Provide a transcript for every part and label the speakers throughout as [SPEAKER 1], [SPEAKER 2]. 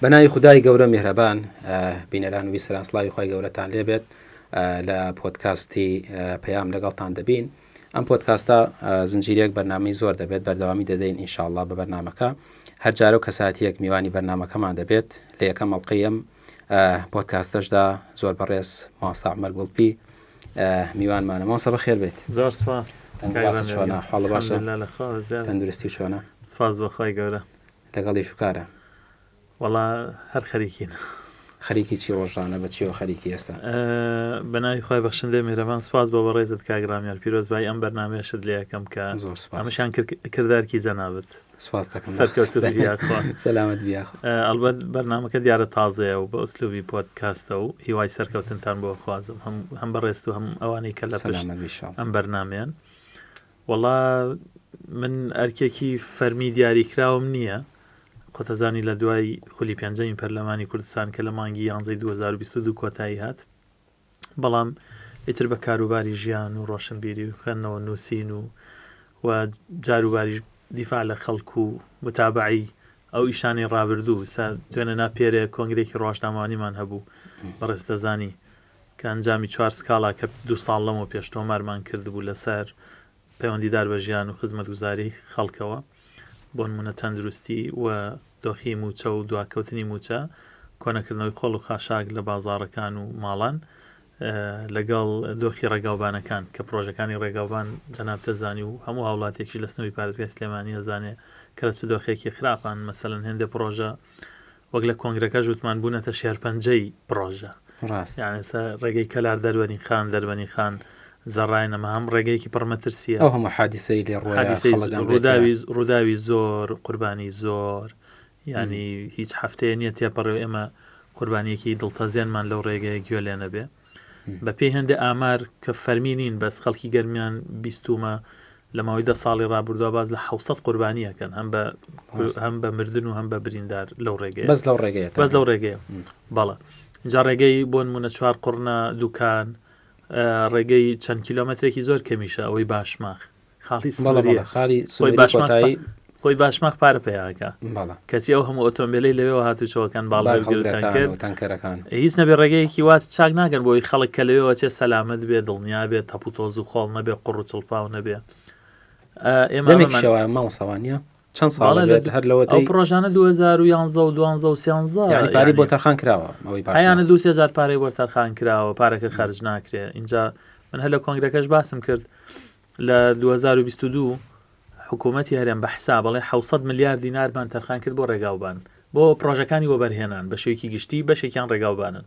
[SPEAKER 1] بە ناوی خودای گەورە میهرەبان بینەران و بیسەران سڵاوی خوای گەورەتان لێبێت لە پۆدکاستی پەیام لەگەڵتان دەبین ئەم پۆدکاستە زنجیرێک بەرنامەی زۆر دەبێت بەردەوامی دەدەین ئینشاءاللە بە بەرنامەکە هەر جارە و کەساتیەک میوانی بەرنامەکەمان دەبێت لە یەکەم ئەڵقەی ئەم پۆدکاستەشدا زۆر بەڕێز مامۆستا عومەر گوڵپی میوانمانە مامۆستا بەخێر بێت
[SPEAKER 2] زۆر سپاس
[SPEAKER 1] چۆنە حاڵ باشە تەندروستی چۆنە
[SPEAKER 2] سپاس بۆ خوای گەورە
[SPEAKER 1] لەگەڵ ئیش و کارە؟
[SPEAKER 2] وەڵا هەر خەریکین.
[SPEAKER 1] خەریکی چی ڕۆژانە بە چیەوە خەریکی ئێستا؟
[SPEAKER 2] بە ناوی خوای بەخشندەی میهرەبان سپاس بۆ بەڕێزت کاک ڕامیار پیرۆزبایی ئەم بەرنامەیەشت لێ ئەکەم کە
[SPEAKER 1] زۆر سپاس
[SPEAKER 2] ئەمەشیان کردارکی جەنابت
[SPEAKER 1] سپاس دەکەم
[SPEAKER 2] سەرکەوتوو بی یاخوا
[SPEAKER 1] سەلامەت بی یاخوا
[SPEAKER 2] ئەڵبەت بەرنامەکە دیارە تازەیە و بە ئوسلوبی پۆدکاستە و هیوای سەرکەوتنتان بۆ خوازم هەم هەم بەڕێزت و هەم ئەوانەی کە لە پشت
[SPEAKER 1] سەلامەت بی ئینشاڵڵا
[SPEAKER 2] ئەم بەرنامەیەن وەڵا من ئەرکێکی فەرمی دیاریکراوم نییە، خۆتەزانی لە دوای خولی پێنجەمی پەرلەمانی کوردستان کە لە مانگی یانزەی 2022 کۆتایی هات، بەڵام ئیتر بە کاروباری ژیان و ڕۆشنبیری و خوێندنەوە نووسین و و جاروباریش دیفاع لە خەڵک و متابەعەی ئەو ئیشانەی ڕابردوو سا دوێنێ نا پێرێ کۆنگرێکی ڕۆژنامەوانیمان هەبوو بەڕێز دەزانی کە ئەنجامی چوار سکاڵا کە دوو ساڵ لەمەو پێش تۆمارمان کردبوو لەسەر پەیوەندیدار بە ژیان و خزمەتگوزاری خەڵکەوە، بۆ نموونە تەندروستی و دۆخی مووچە و دواکەوتنی مووچە، کۆنەکردنەوەی خۆڵ و خاشاک لە بازاڕەکان و ماڵان، لەگەڵ دۆخی ڕێگاوبانەکان کە پڕۆژەکانی ڕێگاوبان جەنابت دەزانی و هەموو هاوڵاتیەکیش لە سنووری پارێزگای سلێمانی ئەزانێ کە لە چ دۆخێکی خراپان، مەسەلەن هێندێ پڕۆژە وەک لە کۆنگرەکەش وتمان بوونەتە شێرپەنجەی پڕۆژە
[SPEAKER 1] ڕاست
[SPEAKER 2] یان ئێستا ڕێگەی کەلار دەربەنی خان دەربەنی خان زەڕای نەما هەم ڕێگەیەکی پڕمەترسیە
[SPEAKER 1] ئەو هەموو حادیسەی لێ ڕۆیە
[SPEAKER 2] حادیسەی
[SPEAKER 1] خەڵک ئەمرێت
[SPEAKER 2] ڕووداوی ڕووداوی زۆر قوربانی زۆر یعنی هیچ هەفتەیە نییە تێپەڕێ و ئێمە قوربانیەکی دڵتەزێنمان لەو ڕێگەیە گوێ لێ نەبێ بە پێی هەندێ ئامار کە فەرمی نین بەس خەڵکی گەرمیان بیستومە لە ماوەی دە ساڵی ڕابردووە باس لە 600 قوربانی ئەکەن هەم بە هەم بە مردن و هەم بە بریندار لەو ڕێگەیە
[SPEAKER 1] بەس لەو ڕێگەیە
[SPEAKER 2] بەس لەو ڕێگەیە بەڵێ جا ڕێگەی بۆ نمونە چوار قڕنە دوکان ڕێگەی چەند کیلۆمەترێکی زۆر کەمیشە ئەوەی باشماخ خاڵی سنووریە
[SPEAKER 1] خاڵی
[SPEAKER 2] خۆی
[SPEAKER 1] سنووری
[SPEAKER 2] باشماخ
[SPEAKER 1] کۆتایی
[SPEAKER 2] خۆی باشماخ پارە پەیاکە
[SPEAKER 1] بەڵێ
[SPEAKER 2] کەچی ئەو هەموو ئۆتۆمبیلەی لەوێوە هاتوچۆکەن باڵ هەڵگرتەن
[SPEAKER 1] بارهەڵگرەکان
[SPEAKER 2] کرد
[SPEAKER 1] و تەنکەرەکان
[SPEAKER 2] هیچ نەبێ ڕێگەیەکی وا چاک ناکەن بۆی خەڵک کە لەوێوە چێ سەلامەت بێ دڵنیا بێ تەپ و تۆز و خۆڵ نەبێ قوڕ و چڵپاو نەبێ ئێمە
[SPEAKER 1] دەمێکی
[SPEAKER 2] ئەمەمان
[SPEAKER 1] شەوە مامۆستا وانە چەند ساڵ
[SPEAKER 2] بەڵێ لە
[SPEAKER 1] بێت هەر
[SPEAKER 2] ئەو
[SPEAKER 1] لەوەتەی
[SPEAKER 2] پڕۆژانە 2011 و 12 و 13
[SPEAKER 1] یعنی پارەی بۆ
[SPEAKER 2] یعنی
[SPEAKER 1] تەرخان کراوە ئەوەی
[SPEAKER 2] هەیانە
[SPEAKER 1] باشماخ
[SPEAKER 2] دوو سێ جار پارەی بۆ تەرخان کراوە پارەکە خەرج ناکرێ اینجا من هەر لە کۆنگرەکەش باسم کرد لە 2022 حکوومەتی هەرێم بە حساب ئەڵێ 700 ملیار دینارمان تەرخان کرد بۆ ڕێگاوبان بۆ پڕۆژەکانی وەبەرهێنان بە شێوەیەکی گشتی بەشێکیان ڕێگاوبانن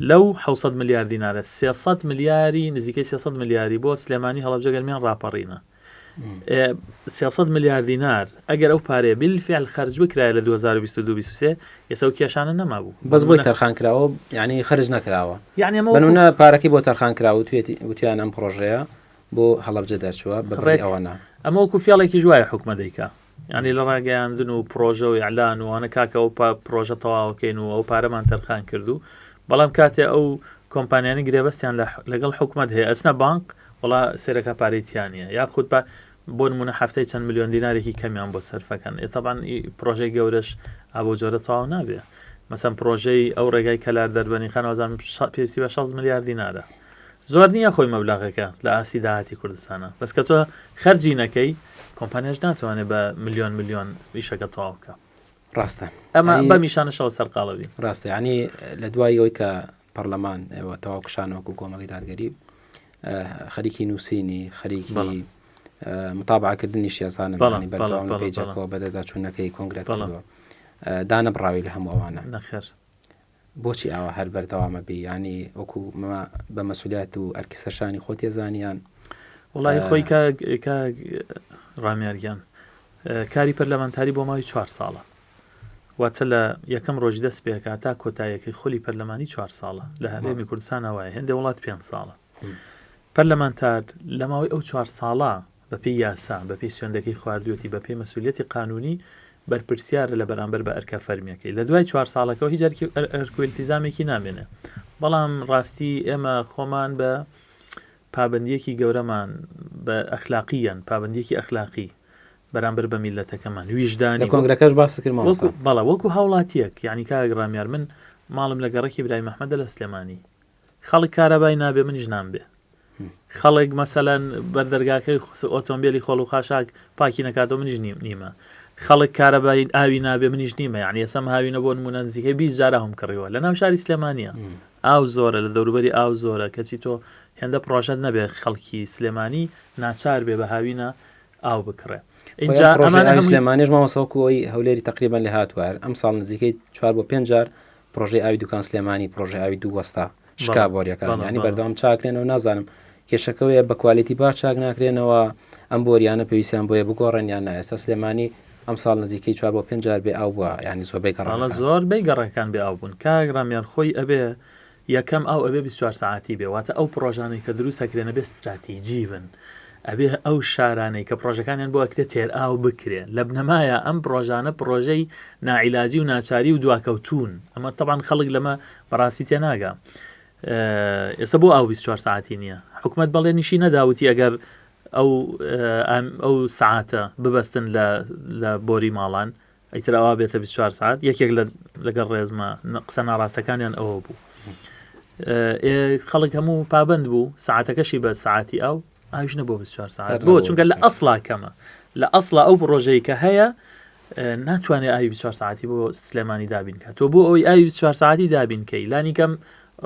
[SPEAKER 2] لەو 700 ملیار دینارە 300 ملیاری نزیکەی 300 ملیاری بۆ سلێمانی هەڵەبجە گەرمیان ڕاپەڕینە 300 ملیار دینار ئەگەر ئەو پارەیە بالفعل خەرج بکرایە لە 2022 23 ئێستا ئەو کێشانە نەمابوو
[SPEAKER 1] بەس بۆی تەرخان کراوە یعنی خەرج نەکراوە
[SPEAKER 2] یعنی ئەمە
[SPEAKER 1] بەنونە پارەکەی بۆ تەرخان کراوە وتیان ئەم پڕۆژەیە بۆ هەڵەبجە دەرچووە بە بڕی
[SPEAKER 2] ڕێک
[SPEAKER 1] ئەوەنە.
[SPEAKER 2] ئەمە وەکو فێڵێکیش وایە حکومە دەیکا یانی لە ڕاگەیاندن و پڕۆژە و ئیعلان و ئەوانە کاکە ئەو پڕۆژە تەواوەکەین و ئەو پارەمان تەرخان کرد و بەڵام کاتێ ئەو کۆمپانیانی گرێبەستیان لەگەڵ حکومەت هەیە ئەچنە بانق وڵا سێرەکە پارەی تیا نییە یاخود بە بۆ نمونە هەفتەی چەند ملیۆن دینارێکی کەمیان بۆ سەرفەکەن ئێ تەبان پرۆژەی گەورەش ئابۆ جۆرە تەواو نابێ مەسەن پرۆژەی ئەو ڕێگای کەلار دەربەنی خان وازان پێویستی بە 6 ملیار دینارە زۆر نییە خۆی مەبلەغەکە لە ئاستی داهاتی کوردستانە بەس کە تۆ خەرجی نەکەی کۆمپانیاش ناتوانێت بە ملیۆن ملیۆن ئیشەکە تەواو بکە
[SPEAKER 1] ڕاستە
[SPEAKER 2] ئەمە بە میشانەشەوە سەرقاڵە بین
[SPEAKER 1] ڕاستە ینی لە دوای ئەوەی کە پەرلەمان ئێوە تەواو کشانەوەکو کۆمەڵی دادگەری خەریکی نووسینی خەریکی متابعکردنی شێزانە بەردەوام پێجەکەەوە بەدەدا چوونەکەی کۆنگرەت دانەبڕاوی لە هەموو ئەوانە
[SPEAKER 2] نەخێر
[SPEAKER 1] بۆچی ئاوا هەر بەردەوامە بی یانی وەکو مە بە مەسولیات و ئەرکی سەرشانی خۆت ئەزانی یان
[SPEAKER 2] وڵی خۆی کاک کاک ڕامیار گیان کاری پەرلەمانتاری بۆ ماوەی چوار ساڵە واتە لە یەکەم ڕۆژی دەست پێکا تا کۆتایەکەی خولی پەرلەمانی چوار ساڵە لە هەرێمی کوردستان وایە هێندێ وڵات پێ ساڵە پەرلەمانتار لە ماوەی ئەو چوار ساڵە بەپێی یاسا، بەپێی سوێندەکەی خواردوویەتی، بەپێی مەسولیەتی قانونی بەرپرسیارە لە بەرامبەر بە ئەرکە فەرمیەکەی. لە دوای چوار ساڵەکەوە هیچ ئەرکی ئەرک و ئیلتیزامێکی نامێنێ. بەڵام ڕاستی ئێمە خۆمان بە پابەندیەکی گەورەمان بە ئەخلاقییەن، پابەندیەکی ئەخلاقی. بەرامبەر بە میللەتەکەمان ویژدانی
[SPEAKER 1] لە کۆنگرەکەش باست کرد مامۆستا.
[SPEAKER 2] وەکو بەڵێ وەکو هاوڵاتیەک یانی کاک ڕامیار من ماڵم لە گەڕەکی برای مەحمەدە لە سلێمانی خەڵک کارەبای نابێ منیش نامبێ خەڵک مەسەلەن بەردەرگاکەی ئۆتۆمبیلی خۆڵ و خاشاک پاکی نەکاتەوە منیش نیمە خەڵک کارەبای ئاوی نابێ منیش نیمە یعنی ئێستا هاوینە بۆ نمونە نزیکەی 20 جار ئاوم کڕیوە لە ناو شاری سلێمانیە ئاو زۆرە لە دەوروبەری ئاو زۆرە کەچی تۆ هێندە پرۆژەت نەبێ خەڵکی سلێمانی ناچار بێ بە هاوینە ئاو بکڕێ
[SPEAKER 1] ئینجا ئەمانە هەمووی سلێمانیش مامۆستا وەکو ئەوەی هەولێری تەقریبەن لێ هاتووە ئەم ساڵ نزیکەی چوار بۆ پێنج جار پرۆژەی ئاوی دوکان سلێمانی پرۆژەی ئاوی دوو وەستا شکا بۆریەکان ینی بەردەوام چاکرێنەوە نازانم کێشەکەوەیە بە quality باش چاک ناکرێنەوە ئەم بۆریانە پێویستیان بۆیە بگۆڕێن یان نا ئێستا سلێمانی ئەم ساڵ نزیکەی چوار بۆ پێنج جار بێ ئاو بووە ینی زۆربەی گەڕەکان
[SPEAKER 2] زۆربەی گەڕەکان بێ ئاو بوون کاک ڕامیار خۆی ئەبێ یەکەم ئاو ئەبێ 24 سەعاتی بێ واتە ئەو پڕۆژانەی کە دروست ئەکرێن ئەبێ ستراتیجی بن ئەبێ ئەو شارانەی کە پڕۆژەکانیان بۆ ئەکرێ تێرئاو بکرێ لە بنەمایە ئەم پڕۆژانە پڕۆژەی ناعیلاجی و ناچاری و دواکەوتوون ئەمە تەبان خەڵک لەمە بەڕاستی تێناگا ئێستا بۆ ئاو 24 ساعتی نییە حکومت بەڵێنیشی نەداوتی ئەگەر ئەو ئەو سعاتە ببەستن لە بۆری ماڵان ئیتر ئەوا بێتە 24 سعات یەکێک لە لەگەڵ ڕێزمە قسە ناڕاستەکانیان ئەوە بوو خەڵک هەموو پابند بوو ساعتەکەشی بە ساعتی ئاو ئاویش نەبوو 24 ساعت بۆ چونکە لە ئەسڵا کەمە لە ئەسڵا ئەو پرۆژەی کە هەیە ناتوانێت ئاوی 24 ساعتی بۆ سلێمانی دابین کات تۆ بۆ ئەوی ئاوی 24 ساعتی دابین کەی لانی کەم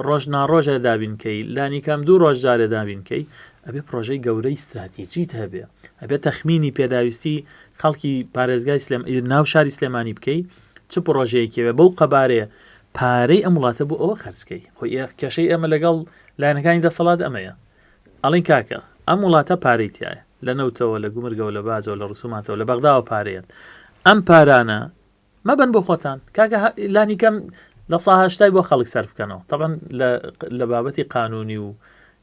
[SPEAKER 2] ڕۆژ ناڕۆژە دابین کەی لانی کەم دوو ڕۆژ جارێ دابین کەی ئەبێ پرۆژەی گەورەی استراتیجیت هەبێ ئەبێ تەخمینی پێداویستی خەڵکی پارێزگای سلێم ناو شاری سلێمانی بکەی چ پرۆژەیەکی بێ بەو قەبارەیە پارەی ئەم وڵاتە بۆ ئەوە خەرجکەی خۆی کێشەی ئێمە لەگەڵ لایەنەکانی دەسەڵات ئەمەیە ئەڵین کاکە ئەم وڵاتە پارەی تایە لە نەوتەوە لە گومرگەوە لە باجەوە لە ڕسوماتەوە لە بەغداوە پارەیەت ئەم پارانە مەبەن بۆ خۆتان کاکە لانی کەم لە سا هەشتای بۆ خەڵک سەرف بکەنەوە تەبەن لە بابەتی قانونی و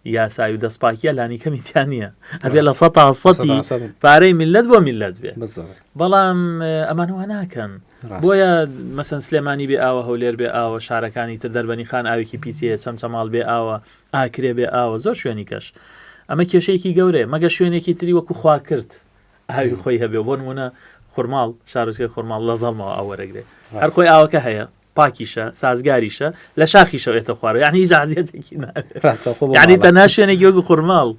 [SPEAKER 2] یاسای و دەستپاکیە لانی کەمی تیا نییە ئەبێ لە سە تا سەتی پارەی میلەت بۆ میلەت بێ بەڵام ئەمانەوە ناکەن بۆیە مەسەن سلێمانی بێ ئاوە هەولێر بێ ئاوە شارەکانی تر دەربەنی خان ئاوێکی پیسەیە چەمچەماڵ بێ ئاوە ئاکرێ بێ ئاوە زۆر شوێنی کەش ئەمە کێشەیەکی گەورەیە مەگە شوێنێکی تری وەکو خوا کرد ئاوی خۆی هەبێ بۆ نمونە خورماڵ شارۆچکەی خورماڵ لە زەڵمەوە ئاو وەرەگرێ هەر خۆی ئاوەکە هەیە پاکیشە سازگاریشە لە شاخیشەوە ئێتە خوارەوە یعنی هیچ ئازیەتێکی نابێت
[SPEAKER 1] ڕاستەوخۆ بۆ
[SPEAKER 2] یعنی
[SPEAKER 1] ماڵە.
[SPEAKER 2] تەنها شوێنێکی وەکو خورماڵ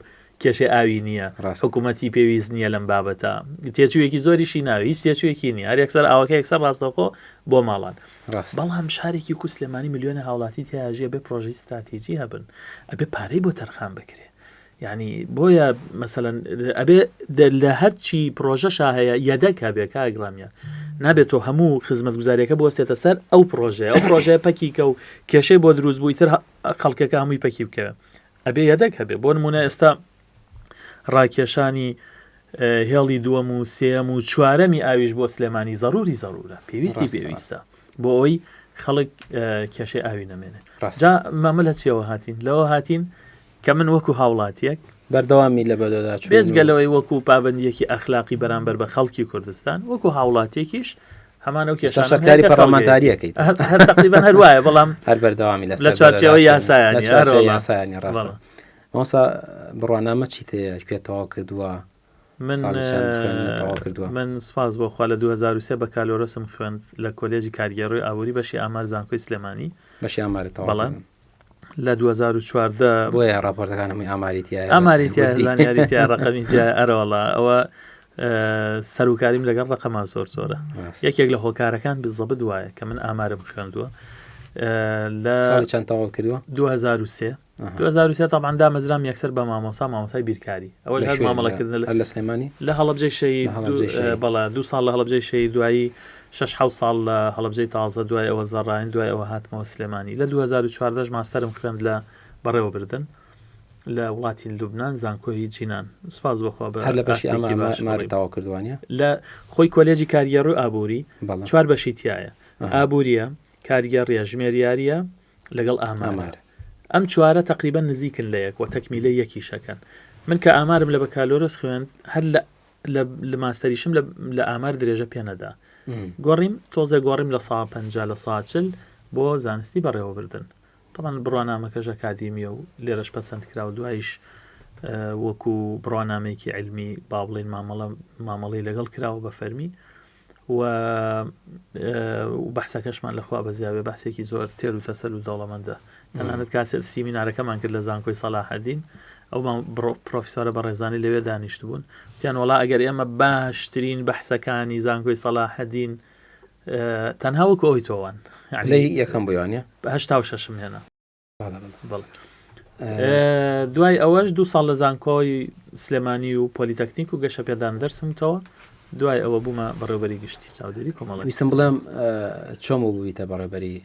[SPEAKER 2] کێشەی ئاوی نییە
[SPEAKER 1] ڕاست.
[SPEAKER 2] حکوومەتی پێویست نییە لەم بابەتە تێچوویەکی زۆریشی ناوێت هیچ تێچوویەکی نییە هەر یەکسەر ئاوەکە یەکسەر ڕاستەوخۆ بۆ ماڵان
[SPEAKER 1] ڕاست.
[SPEAKER 2] بەڵام شارێکی وەکو سلێمانی ملیۆنە هاوڵاتی تیا ژیە بێ پرۆژەی ستراتیجی هەبن ئەبێ پارەی بۆ تەرخان بکرێ یانی بۆیە مەسەلەن ئەبێ لە هەرچی پرۆژەشا هەیە یەدەک هەبێ کاک ڕامیار نابێت تۆ هەموو خزمەتگوزاریەکە بوەستێتە سەر ئەو پرۆژەیە ئەو پرۆژەیە پەکیکە و کێشەی بۆ دروست بووی تر خەڵکەکە هەمووی پەکی بکەوێ ئەبێ یەدەک هەبێ بۆ نمونە ئێستا ڕاکێشانی هێڵی دووەم و سێم و چوارەمی ئاویش بۆ سلێمانی زەروری زەرورە پێویستی پێویستە بۆ ئەوەی خەڵک کێشەی ئاوی نەمێنێ جا مامە لە چیەوە هاتین لەوە هاتین کە من وەکو هاوڵاتیەک.
[SPEAKER 1] بەردەوامی لە بەدواداچوون و.
[SPEAKER 2] بێجگە لەوەی وەکو پابەندیەکی ئەخلاقی بەرامبەر بە خەڵکی کوردستان، وەکو هاوڵاتیەکیش هەمان ئەو
[SPEAKER 1] ئێستا
[SPEAKER 2] کێشانەم هەیە
[SPEAKER 1] شەرکاری
[SPEAKER 2] کە خەڵک هەیەتی.
[SPEAKER 1] پەڕڵەمانتاریەکەیت.
[SPEAKER 2] هەر هەر تەقریبەن هەر وایە بەڵام
[SPEAKER 1] هەر بەردەوامی لەسەر
[SPEAKER 2] لە چوارچێوەی
[SPEAKER 1] بەدواداچوون.
[SPEAKER 2] یاسایە
[SPEAKER 1] لە
[SPEAKER 2] نیە،
[SPEAKER 1] چوارچێوەی
[SPEAKER 2] ئەرەوەڵا.
[SPEAKER 1] یاسایە نیە، ڕاستە.
[SPEAKER 2] بەڵێ.
[SPEAKER 1] مامۆستا بڕوانامە چیت هەیە؟ کوێ تەواو کردووە؟
[SPEAKER 2] من
[SPEAKER 1] ساڵی چەند خوێندنت تەواو کردووە؟
[SPEAKER 2] من سوپاس بۆ خوا لە 2003 بەکالۆرۆسم خوێند لە کۆلێجی کارگێڕی و ئابووری بەشی ئامار زانکۆی سلێمانی.
[SPEAKER 1] بەشی ئامارت تەواو
[SPEAKER 2] بەڵێ.
[SPEAKER 1] کردووە.
[SPEAKER 2] لە 2014
[SPEAKER 1] بۆیە ڕاپۆرتەکان هەمووی ئاماری تیایە
[SPEAKER 2] ئاماری تیایە زانیاری تیایە ڕەقەمی تیایە ئەرەوەڵا ئەوە سەروکاریم لەگەڵ ڕەقەمان زۆر زۆرە یەکێک لە هۆکارەکان بزەبت وایە کە من ئامارم خوێندووە
[SPEAKER 1] لە ساڵی چەند تەواو کردووە
[SPEAKER 2] 2003 2003 طبعا دامەزرام یەکسەر بە مامۆسا مامۆسای بیرکاری ئەوەش هەر مامەڵەکردن
[SPEAKER 1] لە سلێمانی
[SPEAKER 2] لە هەڵەبجەی شەهید بەڵێ دوو ساڵ لە هەڵەبجەی شەهید دوایی شەش حەوت ساڵ لە هەڵەبجەی تازە دوای ئەوە زەڕاین دوای ئەوە هاتمەوە سلێمانی لە 2014 ماستەرم خوێند لە بەڕێوەبردن لە وڵاتی لوبناان زانکۆی جینان سپاس بۆخوا
[SPEAKER 1] بە هەر لە بەشی ئامار تەواو کردوانە
[SPEAKER 2] لە خۆی کۆلێجی کارگێڕی و ئابووری چوار بەشی تایە ئابووریە کارگێڕیە ژمێریاریە لەگەڵ ئامار ئەم چوارە تقریبا نزیکن لە یەک و تەکمیلە یەکیشەکەن من کە ئامارم لە بەکالۆرۆس خوێند هەر لە لە ماستەریشم لە ئامار درێژە پێ نەدا گۆڕیم تۆزێ گۆڕیم لە سا 50 لە سا 40 بۆ زانستی بەڕێوەبردن طبعا بڕوانامەکەش ئەکادیمیە و لێرەش پەسەند کرا و دوایش وەکو بڕوانامەیەکی عیلمی با بڵێین مامەڵە مامەڵەی لەگەڵ کراوە بە فەرمی و بەحسەکەشمان لەخوا بەزیاێ بەحسێکی زۆر تێر و تەسەل و دەوڵەمەندە تەنانەت کاسێت سیمینارەکەمان کرد لە زانکۆی سەلاحەدین ئەو پرۆفیسۆرە بەڕێزانی لەوێ دانیشتبوون وتیان وڵا ئەگەر ئێمە باشترین بەحسەکانی زانکۆی سەلاحەدین تەنها وەکو ئەوی تۆوان
[SPEAKER 1] یەکەم بوویانە
[SPEAKER 2] هەشتا و شەشم هێنا دوای ئەوەش دوو ساڵ لە زانکۆی سلێمانی و پۆلیتەکنیک و گەشەپێدان دەرسم تەوە دوای ئەوە بوومە بەڕێوبەری گشتی چاودێری کۆمەڵ
[SPEAKER 1] ویستم بڵێم چۆن بوو بوویتە بەڕێوبەری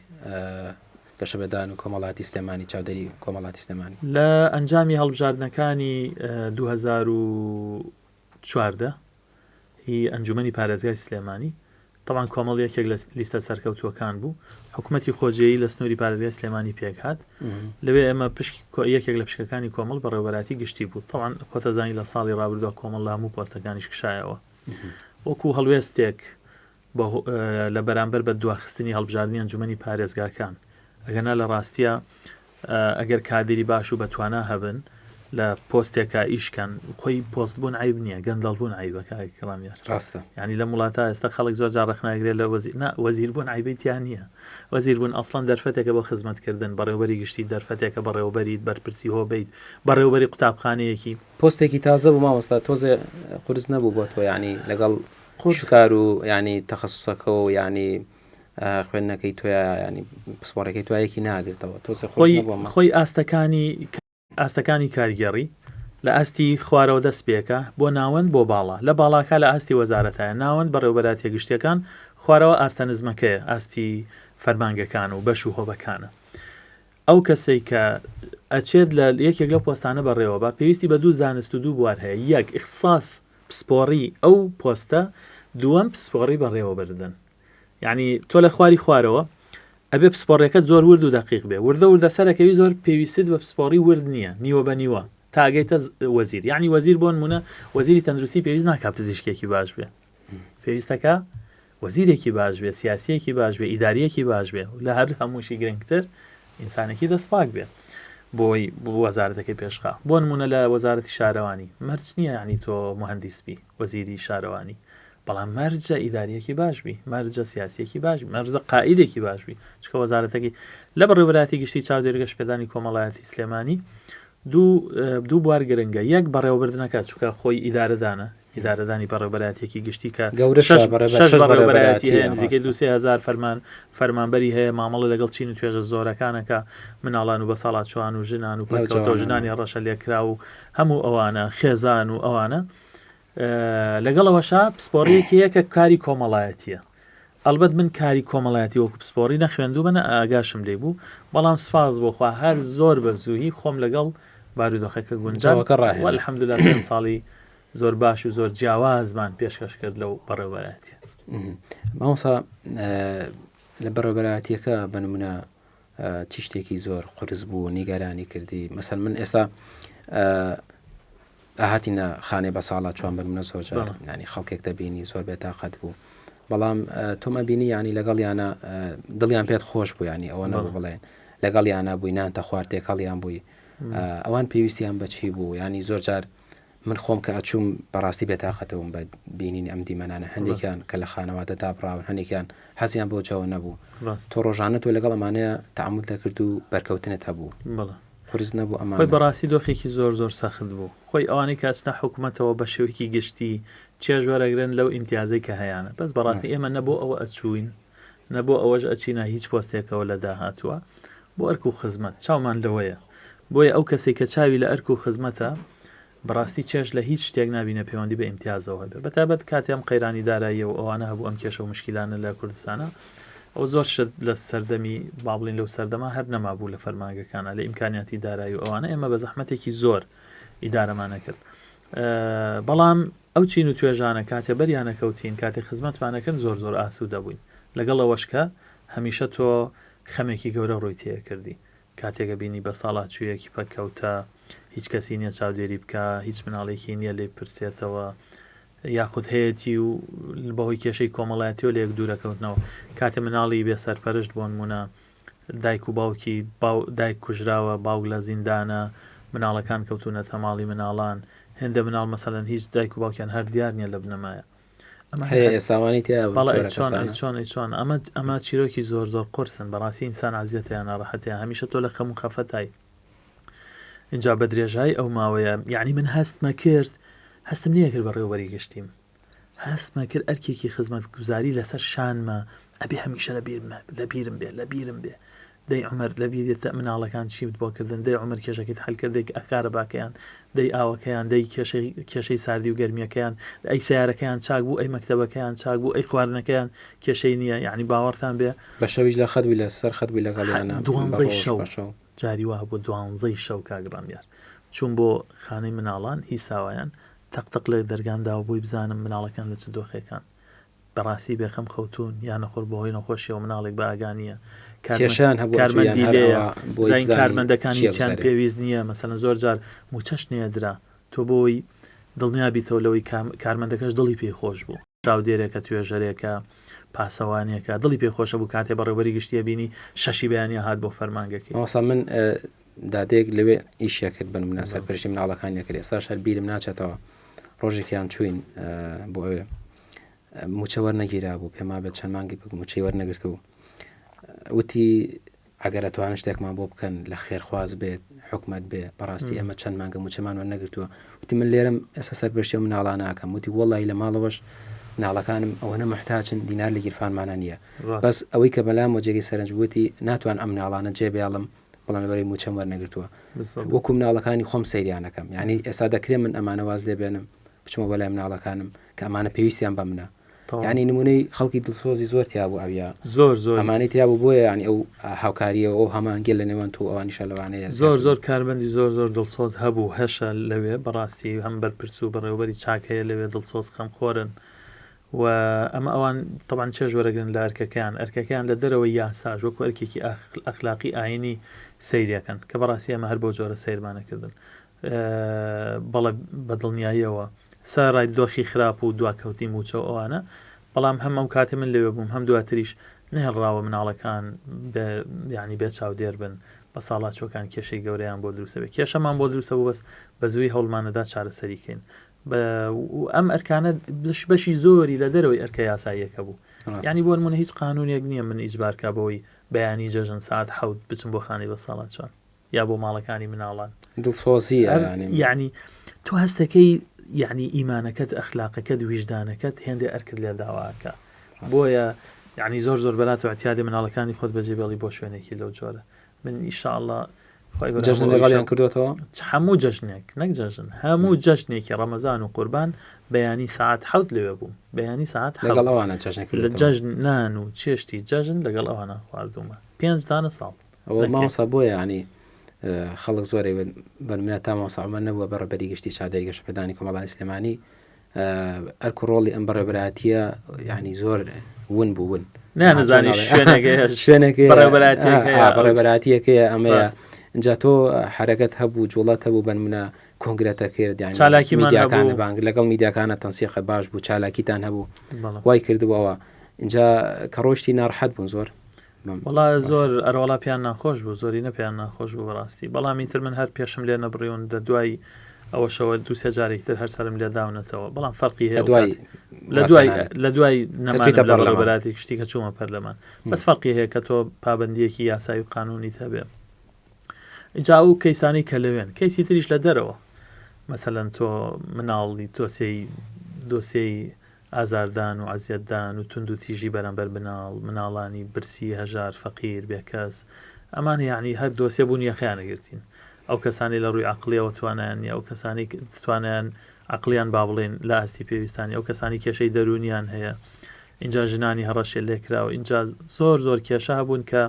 [SPEAKER 1] گەشەپێدان و کۆمەڵاتی سلێمانی چاودێری کۆمەڵاتی سلێمانی
[SPEAKER 2] لە ئەنجامی هەڵبژاردنەکانی 2014 هی ئەنجومەنی پارێزگای سلێمانی، تەبعەن کۆمەڵ یەکێک لە لیستە سەرکەوتووەکان بوو، حکومەتی خۆجێیی لە سنووری پارێزگای سلێمانی پێکهات، لەوێ ئێمە پشک یەکێک لە پشکەکانی کۆمەڵ بەڕێوەبەرایەتی گشتی بوو، تەبعەن خۆتەزانی لە ساڵی ڕابردووە کۆمەڵ لە هەموو پۆستەکانیش کشایەوە وەکو هەڵوێستێک لە بەرامبەر بە دواخستنی هەڵبژاردنی ئەنجومەنی پارێزگاکان، ئەگەرنا لە ڕاستیا ئەگەر کادیری باش و بەتوانا هەبن لە پۆستێکا ئیش کەن خۆی پۆست بوون عیب نییە گەندەڵ بوون عیبە کاک ڕامیار
[SPEAKER 1] ڕاستە
[SPEAKER 2] یعنی لەم وڵاتە ئێستا خەڵک زۆر جار ڕەخناگرێت لە وەزیر نا وەزیر بوون عیبەی تیا نییە وەزیر بوون ئەسڵەن دەرفەتێکە بۆ خزمەتکردن بەڕێوبەری گشتی دەرفەتێکە بەڕێوبەریت بەرپرسی هۆبەیت بەڕێوبەری قوتابخانەیەکی
[SPEAKER 1] پۆستێکی تازە بوو مامۆستا تۆزێ قورس نەبوو بۆ تۆ یعنی لەگەڵ شکار و یعنی تەخەسوسەکە و یعنی خوێندنەکەی تۆیا ینی پسپۆڕەکەی تۆ یەکی ناگرتەوە تۆزێ
[SPEAKER 2] خۆی خۆی ئاستەکانی ئاستەکانی کارگێڕی لە ئاستی خوارەوە دەست پێکە بۆ ناوەند بۆ باڵا لە باڵاکە لە ئاستی وەزارەتایە ناوەند بەڕێوبەراتیە گشتیەکان خوارەوە ئاستە نزمەکەیە ئاستی فەرمانگەکان و بەش و هۆبەکانە ئەو کەسەی کە ئەچێت لە یەکێک لەو پۆستانە بەڕێوە با پێویستی بە دوو زانست و دوو بوار هەیە یەک اختصاص پسپۆڕی ئەو پۆستە دووەم پسپۆڕی بەڕێوەبردن یانی تۆ لە خواری خوارەوە ئەبێ پسپۆڕیەکەت زۆر ورد و دەقیق بێ وردە وردە سەرەکەوی زۆر پێویستت بە پسپۆڕی ورد نییە نیوە بە نیوە تا ئەگەیتە وەزیر یعنی وەزیر بۆ نمونە وەزیری تەندروستی پێویست ناکا پزیشکێکی باش بێ پێویستەکە وەزیرێکی باش بێ سیاسیەکی باش بێ ئیداریەکی باش بێ لە هەر هەمووشی گرنگتر ئینسانێکی دەستپاک بێ بۆی وەزارەتەکەی پێشخا بۆ نمونە لە وەزارەتی شارەوانی مەرج نییە یعنی تۆ مهندیس بی وەزیری شارەوانی بەڵام مەرجە ئیداریەکی باش بی، مەرجە سیاسیەکی باش بی، مەرجە قائیدێکی باش بی، چونکە وەزارەتەکەی لە بەڕێوەبەرایەتی گشتی چاودێری گەشەپێدانی کۆمەڵایەتی سلێمانی دوو دوو بوار گرنگە یەک بەڕێوەبردنەکە چونکە خۆی ئیدارەدانە ئیدارەدانی بەڕێوەبەرایەتیەکی گشتی کە
[SPEAKER 1] گەورە
[SPEAKER 2] شەش شەش بەڕێوەبەرایەتی هەیە نزیکەی دوو سێ هەزار فەرمان فەرمانبەری هەیە مامەڵە لەگەڵ چین و توێژە زۆرەکانەکە مناڵان و بەساڵاچوان و ژنان و پەککەوتە و ژنانی هەڕەشە لێکراو و هەموو ئەوانە خێزان و ئەوانە لەگەڵ ئەوەشا پسپۆڕیەکی هەیە کە کاری کۆمەڵایەتیە ئەلبەت من کاری کۆمەڵایەتی وەکو پسپۆڕی نەخوێندوومە نە ئاگاشم لێی بوو بەڵام سپاس بۆ خوا هەر زۆر بە زوویی خۆم لەگەڵ بارودۆخەکە گونجاند
[SPEAKER 1] جەوەکە ڕاهێنا.
[SPEAKER 2] و الحمدللە پێنج ساڵی زۆر باش و زۆر جیاوازمان پێشکەش کرد لەو بەڕێوەبەرایەتیە.
[SPEAKER 1] مامۆستا لە بەڕێوەبەرایەتیەکە بە نمونە چی شتێکی زۆر قورس بوو نیگەرانی کردی مەسەن من ئێستا ئەهاتینە خانەی بەساڵا چوان بەرمنە زۆر جار ینی خەڵکێک دەبینی زۆر بێتاقەت بوو بەڵام تۆم ئەبینی ینی لەگەڵ یانە دڵیان پێت خۆش بوو ینی ئەوە نەبوو بڵێن لەگەڵ یانە بووی نان تەخوار تێکەڵیان بووی ئەوان پێویستیان بەچی بوو ینی زۆر جار من خۆم کە ئەچووم بەڕاستی بێتاقەتەوم بە بینینی ئەم دیمەنانە هەندێکیان کە لە خانەوادە دابڕاون هەندێکیان حەزیان بۆ جەوە نەبوو تۆ ڕۆژانە تۆ لەگەڵ ئەمانەیە تەعامول دەکرد و بەرکەوتنت هەبوو قورس نەبوو
[SPEAKER 2] ئەمانە؟ خۆی بەڕاستی دۆخێکی زۆر زۆر سەخت بوو خۆی ئەوانەی کە ئەچنە حکومەتەوە بە شێوەیەکی گشتی چێژ وەرەگرن لەو ئیمتیازەی کە هەیانە بەس بەڕاستی ئێمە نە بۆ ئەوە ئەچووین نە بۆ ئەوەش ئەچینە هیچ پۆستێکەوە لە داهاتووە بۆ ئەرک و خزمەت چاومان لەوەیە بۆیە ئەو کەسەی کە چاوی لە ئەرک و خزمەتە بەڕاستی چێژ لە هیچ شتێک نابینێ پەیوەندی بە ئیمتیازەوە هەبێ بەتایبەت کاتێ ئەم قەیرانی داراییە و ئەوانە هەبوو ئەم کێشە و مشکیلانە لە کوردستانە ئەو زۆر شت لە سەردەمی با بڵین لەو سەردەما هەر نەمابوو لە فەرمانگەکانە لە ئیمکانیاتی دارایی و ئەوانە ئێمە بە زەحمەتێکی زۆر ئیدارەمانە کرد بەڵام ئەو چین و توێژانە کاتێ بەریانەکەوتین کاتێ خزمەتمانەکەن زۆر زۆر ئاسوودە بووین لەگەڵ ئەوەش کە هەمیشە تۆ خەمێکی گەورە ڕووی تێکردی کاتێک ئەبینی بەساڵاچوویەکی پەککەوتە، هیچ کەسی نییە چاودێری بکا، هیچ مناڵێکی نییە لێی بپرسێتەوە، یاخود هەیەتی و بەهۆی کێشەی کۆمەڵایەتیەوە لەیەک دوورەکەوتنەوە. کاتێ مناڵی بێ سەرپەرشت بۆنموونە دایک و باوکی دایک کوژراوە، باوک لە زیندانە، مناڵەکان کەوتوونەتە ماڵی مناڵان هێندە مناڵ مەسەلەن هیچ دایک و باوکیان هەر دیار نییە لە بنەمایە
[SPEAKER 1] ئەمە هەیە ئێستاوانی تیا
[SPEAKER 2] بەڵێ چۆن چۆن چۆن ئەمە ئەمە چیرۆکی زۆر زۆر قورسن بەڕاستی ئینسان عزیەتیان ناڕەحەتیان هەمیشە تۆ لە خەم و خەفەتای اینجا بە درێژایی ئەو ماوەیە یعنی من هەستمە کرد هەستم نییە کرد بەڕێوبەری گشتیم هەستمە کرد ئەرکێکی خزمەتگوزاری لەسەر شانمە ئەبێ هەمیشە لەبیرمە لەبیرم بێ لەبیرم بێ دەی عومەر لەبیرتە مناڵەکان چیت بۆ کردن دەی عومەر کێشەکەیت حەل کرد دەی کارەباکەیان دەی ئاوەکەیان دەی کێشەی کێشەی ساردی و گەرمیەکەیان ئەی سەیارەکەیان چاک بوو ئەی مەکتەبەکەیان چاک بوو ئەی خواردنەکەیان کێشەی نییە یعنی باوەڕتان بێ
[SPEAKER 1] بە شەویش لە خەت بووی لە سەر خەت بووی لەگەڵیانە
[SPEAKER 2] دوانزەی شەو جاری وا هەبوو دوانزەی شەو کاک ڕامیار چووم بۆ خانەی مناڵان هی ساوایان تەق تەق لە دەرگام داوە بۆی بزانم مناڵەکان لە چ دۆخێکان بەڕاستی بێخەم خەوتوون یا نەخۆر بەهۆی نەخۆشیەوە مناڵێک بە ئاگا نییە
[SPEAKER 1] کێشەیان هەبوو
[SPEAKER 2] کارمەندی
[SPEAKER 1] یان هەر
[SPEAKER 2] لێیە
[SPEAKER 1] ئەوە بۆی
[SPEAKER 2] بزانین
[SPEAKER 1] بزانی
[SPEAKER 2] کارمەندەکان
[SPEAKER 1] چییە
[SPEAKER 2] هیچیان
[SPEAKER 1] بسەرێ.
[SPEAKER 2] پێویست نییە مەسەلەن زۆر جار مووچەش نەیەدرا تۆ بۆی دڵنیا بیتەوە لەوەی کارمەندەکەش دڵی پێی خۆش بوو چاودێرێکە توێژەرێکە پاسەوانێکە دڵی پێ خۆشە بوو کاتێ بەڕێوبەری گشتیە بینی شەشی بەیانیا هات بۆ فەرمانگەکەی.
[SPEAKER 1] مامۆستا من دادەیەک لەوێ ئیشی ئەکرد بە نمونە سەرپەرشتی مناڵەکانی ئەکرد ئێستاش هەر بیرم ناچێتەوە ڕۆژێکیان چوین بۆ ئەوێ موچە وەرنەگیرا بوو پێما بێت چەند مانگی بوو موچەی وەرنەگرت و وتی ئەگەر ئەتوانن شتێکمان بۆ بکەن لە خێرخواز بێت حکومت بێ بەڕاستی ئەمە چەند مانگە موچەمان وەرنەگرتووە وتی من لێرم ئێستا سەرپەرشتی ئەو مناڵانە ئەکەم وتی وەڵی لە ماڵەوەش مناڵەکانم ئەوەنە محتاجن دینار لە گیرفانمانە نییە بەس ئەوەی کە بەلام و جێگەی سەرنج وتی ناتوان ئەم مناڵانە جێ بێڵم بەڵام لەبەرەی موچەم وەرنەگرتووە وەکو مناڵەکانی خۆم سەیریانەکەم یعنی ئێستا دەکرێ من ئەمانە واز لێ بێنم بچمە بۆ لای مناڵەکانم کە ئەمانە پێویستیان بە منە یعنی نمونەی خەڵکی دڵسۆزی زۆر تیا بوو ئەویا
[SPEAKER 2] زۆر زۆر
[SPEAKER 1] ئەمانەی تیا بوو بۆیە یعنی ئەو هاوکاریە ئەو هەمانگە لە نێوان تۆ ئەوانیشە لەوانەیە
[SPEAKER 2] زۆر زۆر کارمەندی زۆر زۆر دڵسۆز هەبوو هەشە لەوێ بەڕاستی هەم بەرپرس و بەڕێوبەری چاک هەیە لەوێ دڵسۆز خەمخۆرن و ئەمە ئەوان تەبعەن چێژ وەرەگرن لە ئەرکەکەیان، ئەرکەکەیان لە دەرەوەی یاساش وەکو ئەرکێکی ئەخلاقی ئاینی سەیریەکەن، کە بەڕاستی ئێمە هەر بەو جۆرە سەیرمانەکردن. بەڵێ بە دڵنیاییەوە سەرەڕای دۆخی خراپ و دواکەوتنی مووچە و ئەوانە، بەڵام هەم ئەو کاتەی من لەوێ بووم هەم دواتریش نەهێڵراوە مناڵەکان بێ یانی بێ چاودێر بن، بەساڵاچووەکان کێشەی گەورەیان بۆ دروست دەبێت. کێشەمان بۆ دروست دەبوو بەس بە زوویی هەوڵمانەدا چارەسەری کەین. ئەم ئەرکانە بەشی زۆری لە دەرەوەی ئەرکە یاساییەکە بوو ینی بۆ نمونە هیچ قانونێک نییە من ئیجبارکە بۆی بەیانی جەژن ساعت حوت بچم بۆ خانەی بە ساڵات چوان یا بۆ ماڵەکانی مناڵان
[SPEAKER 1] دڵسۆزی
[SPEAKER 2] یعنی تۆ هەستەکەی یعنی ئیمانەکەت ئەخلاقەکەت ویژدانەکەت هێندێ ئەرکت لێ داواکە بۆیە یعنی زۆر زۆر بەلات و اعتیادی مناڵەکانی خۆت بەجێ بێڵی بۆ شوێنێکی لەو جۆرە من ئیشاءاللە خوای گەورە
[SPEAKER 1] جەژن
[SPEAKER 2] هەموو
[SPEAKER 1] لەگەڵیان
[SPEAKER 2] ئەویشە
[SPEAKER 1] کردوێتەوە
[SPEAKER 2] هەموو جەژنێک نەک جەژن هەموو جەژنێکی ڕەمەزان و قوربان بەیانی سەعات حەوت لەوێ بووم بەیانی سەعات
[SPEAKER 1] لەگەڵ
[SPEAKER 2] حەوت
[SPEAKER 1] ئەوانە جەژنە
[SPEAKER 2] لە
[SPEAKER 1] کردوێتەوە
[SPEAKER 2] جەژن نان و چێشتی جەژن لەگەڵ ئەوانە خواردوومە پێنج دانە ساڵ
[SPEAKER 1] ئەوە
[SPEAKER 2] نەک یەک
[SPEAKER 1] مامۆستا بۆیە ینی خەڵک زۆر ئەیوت بەنمونە تا مامۆستا عومەر نەبووە بەڕێوەبەری گشتی چاودێری گەشەپێدانی کۆمەڵانی سلێمانی ئەرک و ڕۆڵی ئەم بەڕێوەبەرایەتییە یعنی زۆر ون بوو ون
[SPEAKER 2] نانەزانی شوێنێک
[SPEAKER 1] شوێنێک
[SPEAKER 2] بەڕێوەبەرایەتییەک هەیە
[SPEAKER 1] بەڕێوەبەرایەتییەکەیە ئەمەیە
[SPEAKER 2] ڕاست.
[SPEAKER 1] اینجا تۆ حرەکەت هەبوو جوڵەت هەبوو بەنمونە کۆنگرەتە کرد یعنی
[SPEAKER 2] چالاکیمان
[SPEAKER 1] میدیاکانە
[SPEAKER 2] هەبوو.
[SPEAKER 1] بانگ لەگەڵ میدیاکانە تەنسیقە باش بوو چالاکیتان هەبوو
[SPEAKER 2] بەڵێ.
[SPEAKER 1] وای کردبووەوە اینجا کە ڕۆشتی ناڕەحەت بوون زۆر
[SPEAKER 2] وەڵا زۆر ئەرەوەڵا پێیان ناخۆش بوو زۆرینە پێیان ناخۆش بوو بەڕاستی بەڵام ئیتر من هەر پێشم لێ نەبڕیون لە دوای ئەوەشەوە دوو سێ جارێکی تر هەر سەرم لێ داونەتەوە بەڵام فەرقی هەیە
[SPEAKER 1] لە دوای
[SPEAKER 2] لە دوای لە دوای نەمانم
[SPEAKER 1] چوویتە
[SPEAKER 2] لە
[SPEAKER 1] پەرلەمان.
[SPEAKER 2] بەڕێوەبەرایەتی گشتی کە چوومە پەرلەمان بەس فەرقی هەیە کە تۆ پابەندییەکی یاسایی و قانونیت هەبێ ئینجا ئەو کەیسانەی کە لەوێن کەیسی تریش لە دەرەوە مەسەلەن تۆ مناڵی دۆسیەی دۆسیەی ئازاردان و ئەزیەتدان و توندوتیژی بەرامبەر مناڵ، مناڵانی برسی، هەژار، فەقیر، بێکەس، ئەمانە یەعنی هەر دۆسیە بوون یەخەیان ئەگرتین. ئەو کەسانەی لە ڕووی عەقڵیەوە توانایان نیە، ئەو کەسانەی توانایان عەقڵیان با بڵێین لە ئاستی پێویستا نیە، ئەو کەسانەی کێشەی دەروونیان هەیە، ئینجا ژنانی هەڕەشە لێکراو، ئینجا زۆر زۆر کێشە هەبوون کە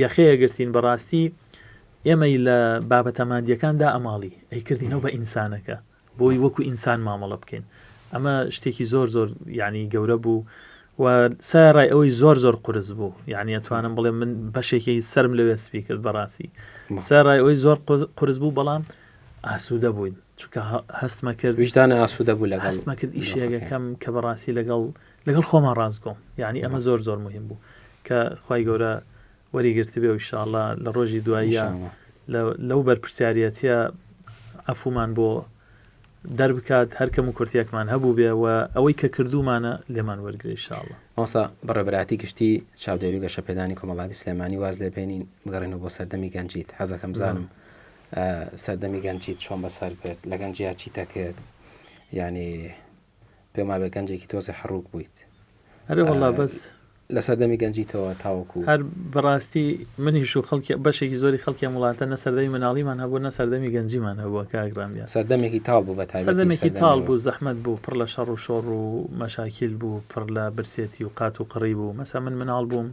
[SPEAKER 2] یەخەی ئەگرتین بەڕاستی ئێمەی لە بابەتە مادیەکان دائەماڵی، ئەیکردینەوە بە ئینسانەکە. بۆی وەکو ئینسان مامەڵە بکەین ئەمە شتێکی زۆر زۆر یعنی گەورە بوو و سەرەڕای ئەوەی زۆر زۆر قورس بوو یعنی ئەتوانم بڵێم من بەشێکی سرم لەوێ سپی کرد بەڕاستی سەرەڕای ئەوەی زۆر قورس بوو بەڵام ئاسوودە بووین چونکە هەستمە کرد
[SPEAKER 1] ویژدانە ئاسوودە بوو لەگەڵ
[SPEAKER 2] هەستمە کرد ئیشێکەکەم کە بەڕاستی لەگەڵ لەگەڵ خۆمان ڕاستگۆم یعنی ئەمە زۆر زۆر مهم بوو کە خی گەورە وەریگرتبێ و ئیشاڵا لە ڕۆژی دواییە
[SPEAKER 1] ئینشاڵڵا.
[SPEAKER 2] لەو بەرپرسیاریەتیە عەفومان بۆ دەربکات هەر کەم و کورتیەکمان هەبووبێ و ئەوەی کە کردوومانە لێمان وەرگرێ ان شاء اللە.
[SPEAKER 1] مامۆستا بەڕێوەبەرایەتی گشتی چاودێری و گەشەپێدانی کۆمەڵایەتی سلێمانی واز لێ بێنین بگەڕێینەوە بۆ سەردەمی گەنجیت حەزەکەم بزانم سەردەمی گەنجیت چۆن بەسەر برد لە گەنجیا چیتە کرد یعنی پێم وابێ گەنجێکی تۆزێ حەڕووک بوویت.
[SPEAKER 2] ئەرێ وەڵا بەس.
[SPEAKER 1] لە سەردەمی گەنجیتەوە تاوەکو.
[SPEAKER 2] هەر بەڕاستی منیش و خەڵکی بەشێکی زۆری خەڵکی ئەم وڵاتە نە سەردەمی مناڵیمان هەبووە نە سەردەمی گەنجیمان هەبووە کاک ڕامیار.
[SPEAKER 1] سەردەمێکی تاڵ بوو بە تایبەتی
[SPEAKER 2] سەردەمێکی تاڵ بوو زەحمەت بوو پڕ لە شەڕ و شۆڕ و مەشاکیل بوو پڕ لە برسێتی و قات و قڕی بوو مەسە من مناڵ بووم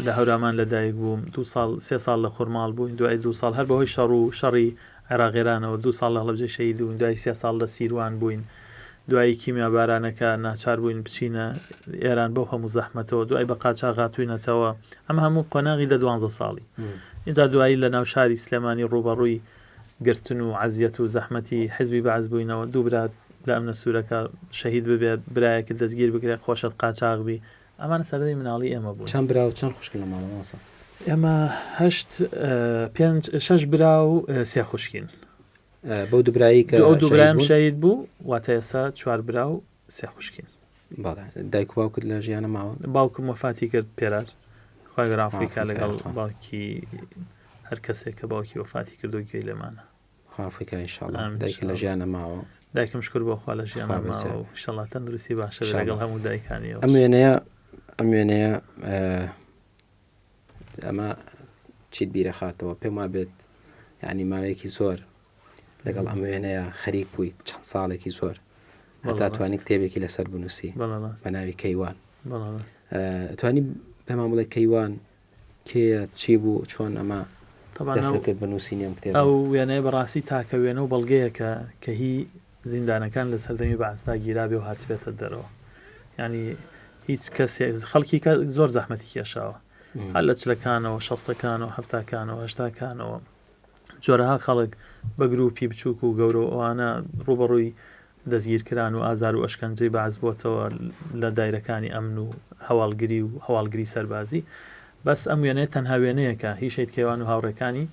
[SPEAKER 2] لە هەورامان لە دایک بووم دوو ساڵ سێ ساڵ لە خورماڵ بووین دوای دوو ساڵ هەر بەهۆی شەڕ و شەڕی عێراق ئێرانەوە دوو ساڵ لە هەڵەبجەی شەهید بووین دوای سێ ساڵ لە سیروان بووین دوایی کیمیابارانەکە ناچار بووین بچینە ئێران بەو هەموو زەحمەتەوە دوای بە قاچاغ هاتووینەتەوە ئەمە هەموو قۆناغی دە دوانزە ساڵی ئینجا دوایی لە ناو شاری سلێمانی ڕووبەڕووی گرتن و عەزیەت و زەحمەتی حزبی بەعس بووینەوە دوو برات لە ئەمنە سوورەکە شەهید ببێت برایەکت دەستگیر بکرێت خۆشت قاچاغ بی ئەمانە سەردەمی مناڵی ئێمە بوون.
[SPEAKER 1] چەند برا و چەند خوشکن لە ماڵەوە مامۆستا؟
[SPEAKER 2] ئێمە هەشت پێنج شەش برا و سێ خوشکین.
[SPEAKER 1] بەو دوو برایی کە
[SPEAKER 2] ئەو دوو برایم شەهید بوو واتە ئێستا چوار برا و سێ خوشکین.
[SPEAKER 1] بەڵێ دایک و باوکت لە ژیانە ماون؟
[SPEAKER 2] باوکم وەفاتی کرد پێرار خوای گەورە عەفوی کا لەگەڵ باوکی هەر کەسێک کە باوکی وەفاتی کردو گوێی لێمانە.
[SPEAKER 1] خوا عەفوی کا ان شاء اللە دایکت لە ژیانە ماوە؟
[SPEAKER 2] دایکم شکر بۆ خوا لە ژیانە ماوە و ان شاء اللە تەندروستی باشە لەگەڵ هەموو دایکانی
[SPEAKER 1] ئەم وێنەیە ئەم وێنەیە ئەمە چیت بیرەخاتەوە پێم وا بێت یعنی ماوەیەکی زۆر لەگەڵ ئەم وێنەیە خەریک بووی چەند ساڵێکی زۆر هەتا توانی کتێبێکی لەسەر بنووسی بە ناوی کەیوان توانی پێمان بڵێ کەیوان کێیە چی بوو چۆن ئەمە دەست کرد بە نووسینی ئەم کتێبە؟
[SPEAKER 2] ئەو وێنەیە بەڕاستی تاکە وێنە و بەڵگەیەکە کە هی زیندانەکان لە سەردەمی بەعسدا گیرابێ و هاتبێتە دەرەوە یانی هیچ کەسێک خەڵکی کە زۆر زەحمەتی کێشاوە هەر لە چلەکانەوە شەستەکانەوە هەفتاکانەوە هەشتاکانەوە جۆرەها خەڵک بە گروپی بچووک و گەورە و ئەوانە ڕووبەڕووی دەستگیرکران و ئازار و ئەشکەنجەی بەعس بۆتەوە لە دایرەکانی ئەمن و هەواڵگری و هەواڵگری سەربازی بەس ئەم وێنەیە تەنها وێنەیەکە هی شەهید کەیوان و هاوڕێکانی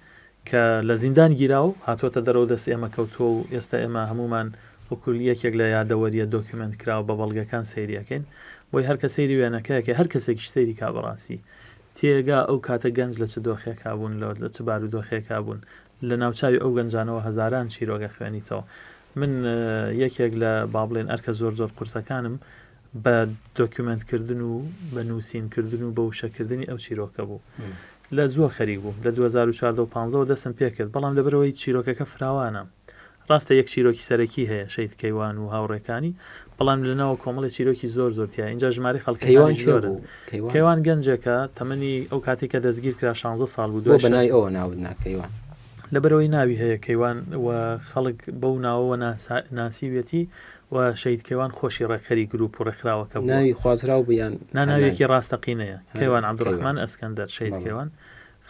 [SPEAKER 2] کە لە زیندان گیرا و هاتۆتە دەرەوە دەست ئێمە کەوتووە و ئێستا ئێمە هەموومان وەکو یەکێک لە یادەوەریە دۆکیومێنت کراوە بە بەڵگەکان سەیری ئەکەین بۆی هەر کە سەیری وێنەکە ئەکەی هەر کەسێکیش سەیری کا بەڕاستی تێگا ئەو کاتە گەنج لە چ دۆخێکا بوون لە چ بارودۆخێکا بوون لە ناوچاوی ئەو گەنجانەوە هەزاران چیرۆک ئەخوێنیتەوە من یەکێک لە با بڵێن ئەرکە زۆر زۆر قورسەکانم بە دۆکیومێنت کردن و بە نووسین کردن و بە وشەکردنی ئەو چیرۆکە بوو لە زووە خەریک بووم لە 2014 و 15 دەستم پێکرد بەڵام لەبەرەوەی چیرۆکەکە فراوانە ڕاستە یەک چیرۆکی سەرەکی هەیە شەهید کەیوان و هاوڕێکانی بەڵام لەناوە کۆمەڵی چیرۆکی زۆر زۆر تیا اینجا ژمارەی
[SPEAKER 1] خەڵکەکانیش زۆرن
[SPEAKER 2] کەیوان گەنجێکە تەمەنی ئەو کاتێک کە دەستگیر کرا 16 ساڵ بوو
[SPEAKER 1] دوای بەناوی ئەوە ناوت نا کەیوان
[SPEAKER 2] لەبەرەوەی ناوی هەیە کەیوان و خەڵک بەو ناوەوە ناسیویەتی و شەهید کەیوان خۆشی ڕێکخەری گروپ و ڕێکخراوەکە
[SPEAKER 1] بوو ناوی خوازراو بوو یان
[SPEAKER 2] نا ناوێکی ڕاستەقینەیە کەیوان عەبدولڕەحمان ئەسکەندەر شەهید کەیوان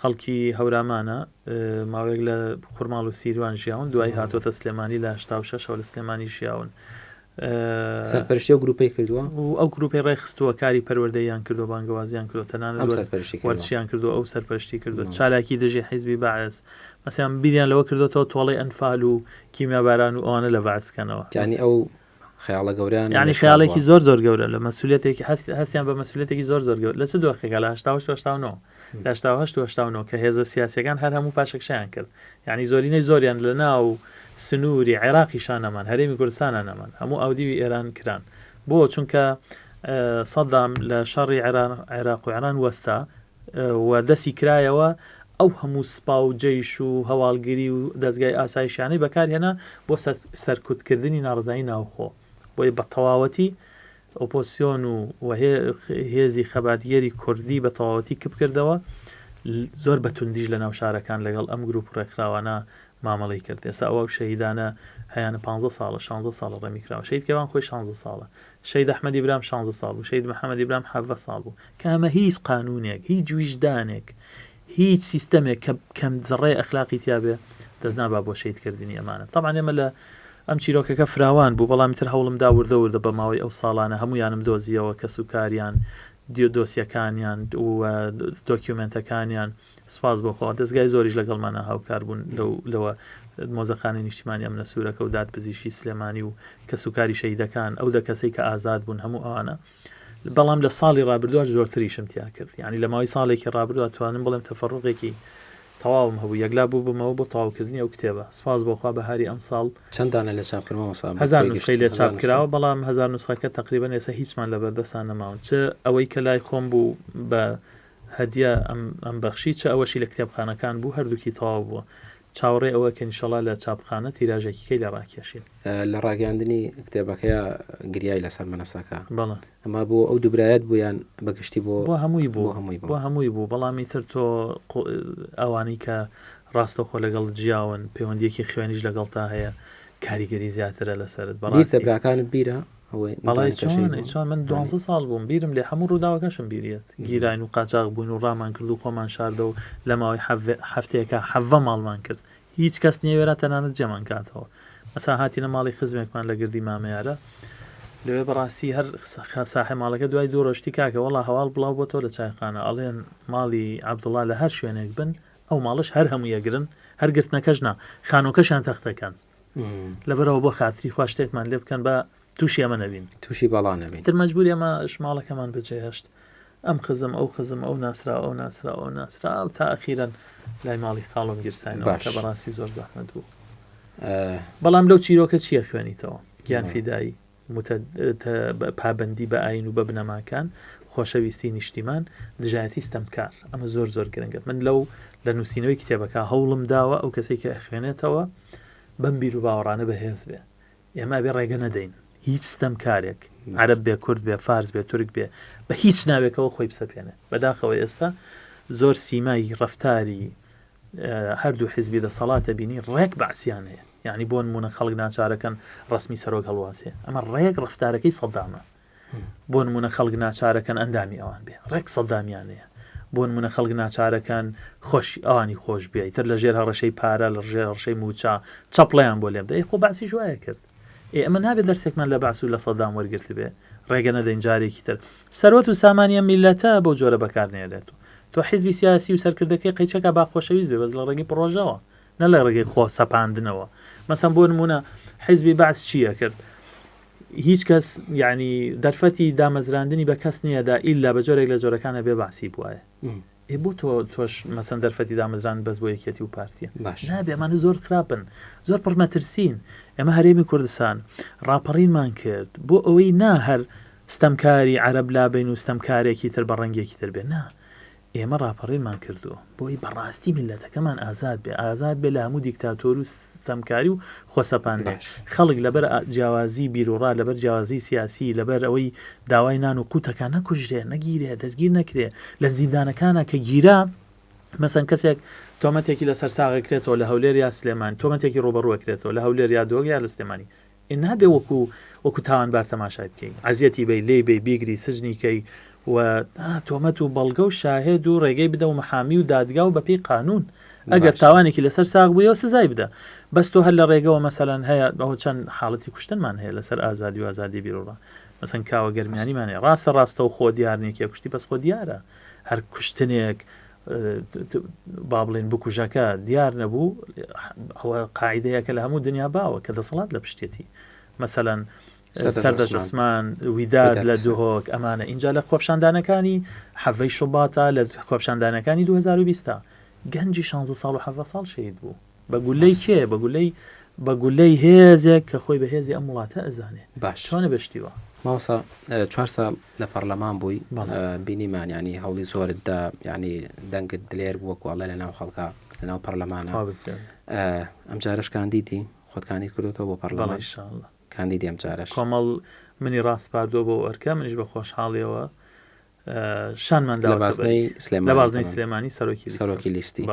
[SPEAKER 2] خەڵکی هەورامانە، ماوەیەک لە خورماڵ و سیروان ژیاون، دوایی هاتۆتە سلێمانی لە 86 ەوە لە سلێمانی ژیاون.
[SPEAKER 1] سەرپەرشتی ئەو گروپەی کردووە؟
[SPEAKER 2] و ئەو گروپەی ڕێکخستووە، کاری پەروەردەییان کردووە، بانگەوازیان کردووە، تەنانەت
[SPEAKER 1] ئەم سەرپەرشتی کردووە.
[SPEAKER 2] وەرزشیان کردووە، ئەو سەرپەرشتی کردووە، چالاکی دژی حیزبی بەعس، مەسەلەن بیریان لەوە کردۆتەوە تۆڵەی ئەنفال و کیمیاباران و ئەوانە لە بەعس کەنەوە.
[SPEAKER 1] یانی ئەو خەیاڵە گەورەیان لە
[SPEAKER 2] یانی
[SPEAKER 1] مێشکا
[SPEAKER 2] خەیاڵێکی
[SPEAKER 1] بووە.
[SPEAKER 2] زۆر زۆر گەورە لە مەسئولیەتێکی هەست هەستیان بە مەسئولیەتێکی زۆر زۆر گەورە لە چ دۆخێکا لە 88 و 89 لە 88 و 89 کە هێزە سیاسیەکان هەر هەموو پاشەکشەیان کرد یانی زۆرینەی زۆریان لە ناو سنووری عێراقیشا نەمان هەرێمی کوردستانا نەمان هەموو ئاودیوی ئێران کران بۆ چونکە سەدام لە شەڕی عێراق و ئێران وەستا و دەستی کرایەوە ئەو هەموو سپا و جەیش و هەواڵگری و دەزگای ئاسایشیانەی بەکارهێنا بۆ سەرکوتکردنی ناڕەزایی ناوخۆ بۆیە بە تەواوەتی ئۆپۆسیۆن و هێزی خەباتگێری کوردی بە تەواوەتی کپ کردەوە زۆر بە توندیش لە ناو شارەکان لەگەڵ ئەم گروپ و ڕێکخراوانە مامەڵەی کرد ئێستا ئەو شەهیدانە هەیانە پ ساڵە 16 ساڵە ڕەمی کراوە شەهید کەوان خۆی 16 ساڵە شەهید ئەحمەدی برام 16 ساڵ بوو شەهید محەممەدی برام 17 ساڵ بوو کە ئەمە هیچ قانوونێک، هیچ ویژدانێک، هیچ سیستەمێک کە کەم زەڕەی ئەخلاقی تیا بێ دەست نابا بۆ شەهید کردنی ئەمانە. تەبعەن ئێمە لە ئەم چیرۆکەکە فراوان بوو، بەڵام ئیتر هەوڵم دا وردە وردە بە ماوەی ئەو ساڵانە هەموویانم دۆزییەوە، کەس و کاریان، دۆسیەکانیان و دۆکیومێنتەکانیان سوپاس بۆ خوا دەزگای زۆریش لەگەڵمانە هاوکار بوون لەو لەوە مۆزەخانەی نیشتیمانی ئەمنە سوورەکە و داد پزیشکی سلێمانی و کەسوکاری شەهیدەکان ئەو دە کەسەی کە ئازاد بوون هەموو ئەوانە بەڵام لە ساڵی ڕابردووە زۆرتریشم تیا کرد یعنی لە ماوەی ساڵێکی ڕابردووە توانم بڵێم تەفەڕقێکی تەواوم هەبوو یەکلا بوو بمەوە بۆ تەواوکردنی ئەو کتێبە سپاس بۆ خوا بەهاری ئەمساڵ
[SPEAKER 1] چەند دانە لێ چاپ کرد مامۆستا؟
[SPEAKER 2] هەزار نوسخەی لێ چاپ کراوە بەڵام هەزار نوسخەکە تەقریبەن ئێستا هیچمان لەبەردەستا نەماون چ ئەوەی کە لای خۆم بوو بە هەدیە ئەم ئەم بەخشی چ ئەوەشی لە کتێبخانەکان بوو هەردووکی تەواو بووە چاوەڕێ ئەوە کە ئینشەڵا لە چاپخانە تیراژێکی کەی لێ ڕاکێشین.
[SPEAKER 1] لە ڕاگەیاندنی کتێبەکەیا گریای لەسەر مەنەسەکە.
[SPEAKER 2] بەڵێ.
[SPEAKER 1] ئەمە بۆ ئەو دوو برایەت بوو یان بە گشتی بۆ
[SPEAKER 2] بۆ هەمووی بوو بۆ هەمووی بوو. بۆ هەمووی بوو بەڵام ئیتر تۆ ئەوانەی کە ڕاستەوخۆ لەگەڵت ژیاون پەیوەندییەکی خوێنیش لەگەڵتا هەیە کاریگەری زیاترە لەسەرت
[SPEAKER 1] بیرتە بەڕاستی. براکانت بیرە؟
[SPEAKER 2] ئەوەی بەڵێ چۆن ئەی چۆن من دوانزە ساڵ بووم بیرم لێ هەموو ڕووداوەکەشم بیریەت گیراین و قاچاغ بووین و ڕامان کرد و خۆمان شاردەوە لە ماوەی هەفتەیەکا حەڤە ماڵمان کرد هیچ کەس نەیوێرا تەنانەت جێمان کاتەوە مەسا هاتینە ماڵی خزمێکمان لە گردی مامەیارە لەوێ بەڕاستی هەر ساحێ ماڵەکە دوای دوو ڕۆژتی کاکە وەڵا هەواڵ بڵاو بۆ تۆ لە چایخانە ئەڵێن ماڵی عەبدوڵا لە هەر شوێنێک بن ئەو ماڵش هەر هەموو یەگرن هەر گرتنەکەش نا خانۆکەشیان تەختەکەن لەبەرەوە بۆ خاتری خوا شتێکمان لێ بکەن بە تووشی ئەمە نەبین
[SPEAKER 1] تووشی بەڵا نەبین
[SPEAKER 2] تر مەجبور ئێمە ماڵەکەمان بەجێهێشت ئەم خزم ئەو خزم ئەو ناسرا ئەو ناسرا ئەو ناسرا ئەو تا ئەخیرەن لای ماڵی خاڵم گیرساینەوە کە بەڕاستی زۆر زەحمەت بوو بەڵام لەو چیرۆکە چییە خوێنیتەوە گیان فیدایی پابەندی بە ئاین و بە بنەماکان، خۆشەویستی نیشتیمان، دژایەتی ستەمکار. ئەمە زۆر زۆر گرنگە. من لەو لە نووسینەوەی کتێبەکە هەوڵم داوە ئەو کەسەی کە ئەخوێنێتەوە بەم بیروباوەڕانە بەهێز بێ. ئێمە ئەبێ ڕێگە نەدەین هیچ ستەمکارێک، عەرەب بێ، کورد بێ، فارس بێ، تورک بێ، بە هیچ ناوێکەوە خۆی بسەپێنێ. بەداخەوە ئێستا زۆر سیمای ڕەفتاری هەردوو حیزبی دەسەڵات دەبینی ڕێک بەعسیان هەیە یعنی بۆ نمونە خەڵک ناچارەکەن ڕسمی سەرۆک هەڵواسێ ئەمە ڕێک ڕفتارەکەی سەدامە بۆ نمونە خەڵک ناچارەکەن ئەندامی ئەوان بێ ڕێک سەدامیانەیە بۆ نمونە خەڵک ناچارەکان خۆش ئەوانی خۆش بێ تر لە ژێر هەڕەشەی پارە لە ژێر هەڕەشەی موچە چەپڵیان بۆ لێم دەی خۆ بەعسی وایە کرد ئێ ئەمە نابێت دەرسێکمان لە بەعس و لە سەدام وەرگرتبێ ڕێگە نەدەین جارێکی تر سەروەت و سامانی ئەم میللەتە بەو جۆرە بەکار نێرێت و تۆ حیزبی سیاسی و سەرکردەکەی قەیچەکە با خۆشەویست بێ بەس لە ڕێگەی پڕۆژەوە نە لە ڕێگەی خۆ سەپاندنەوە مەسەن بۆ نمونە حیزبی بەعس چی ئەکرد هیچ کەس یعنی دەرفەتی دامەزراندنی بە کەس نییەدا ئیلا بە جۆرێک لە جۆرەکانە بێ بەعسی بواە ئێ بۆ تۆ تۆش مەسەن دەرفەتی دامەزراند بەس بۆ یەکێتی و پارتیە
[SPEAKER 1] باش
[SPEAKER 2] نابێ ئەمانە زۆر خراپن زۆر پڕ مەترسین ئێمە هەرێمی کوردستان ڕاپەڕینمان کرد بۆ ئەوەی نا هەر ستەمکاری عەرەب لابەین و ستەمکارێکی تر بە ڕەنگێکی تر بێ نا ئێمە ڕاپەڕینمان کردووە بۆی بەڕاستی میللەتەکەمان ئازاد بێ ئازاد بێ لە هەموو دیکتاتۆر و ستەمکاری و خۆسەپاندن
[SPEAKER 1] باش.
[SPEAKER 2] خەڵک لەبەر جیاوازی بیروڕا، لەبەر جیاوازی سیاسی، لەبەر ئەوەی داوای نان و قوتەکا نەکوژرێ، نەگیرێ، دەستگیر نەکرێ، لە زیندانەکانا کە گیرا، مەسەن کەسێک تۆمەتێکی لەسەر ساغ ئەکرێتەوە لە هەولێر یا سلێمانی، تۆمەتێکی ڕووبەڕوو ئەکرێتەوە لە هەولێر یا دهۆک یا لە سلێمانی، ئێ نابێ وەکو وەکو تاوانبار تەماشای بکەی، عەزیەتی بەی، لێی بەی، بیگری، سجنی کەی و تۆمەت و بەڵگە و شاهێد و ڕێگەی بدە و محامی و دادگا و بەپێی قانوون ئەگەر تاوانێکی لەسەر ساغ بوویەوە سزای بدە بەس تۆ هەر لە ڕێگەوە مەسەلەن هەیە ئەوە چەند حاڵەتی کوشتنمان هەیە لەسەر ئازادی و ئازادی بیروڕا مەسەن کاوە گەرمیانیمان هەیە ڕاستە ڕاستە و خۆ دیار نییە کێ کوشتی بەس خۆ دیارە هەر کوشتنێک با بڵێن بکوژەکە دیار نەبوو ئەوە قاعدەیەکە لە هەموو دنیا باوە کە دەسەڵات لە پشتێتی مەسەلەن سەردەشت عوسمان ویداد لە دهۆک ئەمانە ئینجا لە خۆپشاندانەکانی حەڤەی شوباتا لە خۆپشاندانەکانی 2020 گەنجی 16 ساڵ و 17 ساڵ شەهید بوو بە گولەی کێ بە گولەی بە گولەی هێزێک کە خۆی بە هێزی ئەم وڵاتە ئەزانێ
[SPEAKER 1] باش
[SPEAKER 2] چۆنە بەشتی وا
[SPEAKER 1] مامۆستا چوار ساڵ لە پەڕلەمان بووی بینیمان ینی هەوڵی زۆرت دا ینی دەنگت دلێر بووە کوواڵە لە ناو خەڵکە لە ناو پەرلەمانە ئەم جارەش کاندیدی خۆت کاندید کردوتەوە بۆ پەرلەمان کاندیدی ئەم جارەش
[SPEAKER 2] کۆمەڵ منی ڕاسپاردووە بۆ ئەرکە منیش بە خۆشحاڵیەوە شانمان
[SPEAKER 1] لە بازنەی
[SPEAKER 2] لە بازنەی سلێمانی سەرۆکی
[SPEAKER 1] سەرۆکی لیستی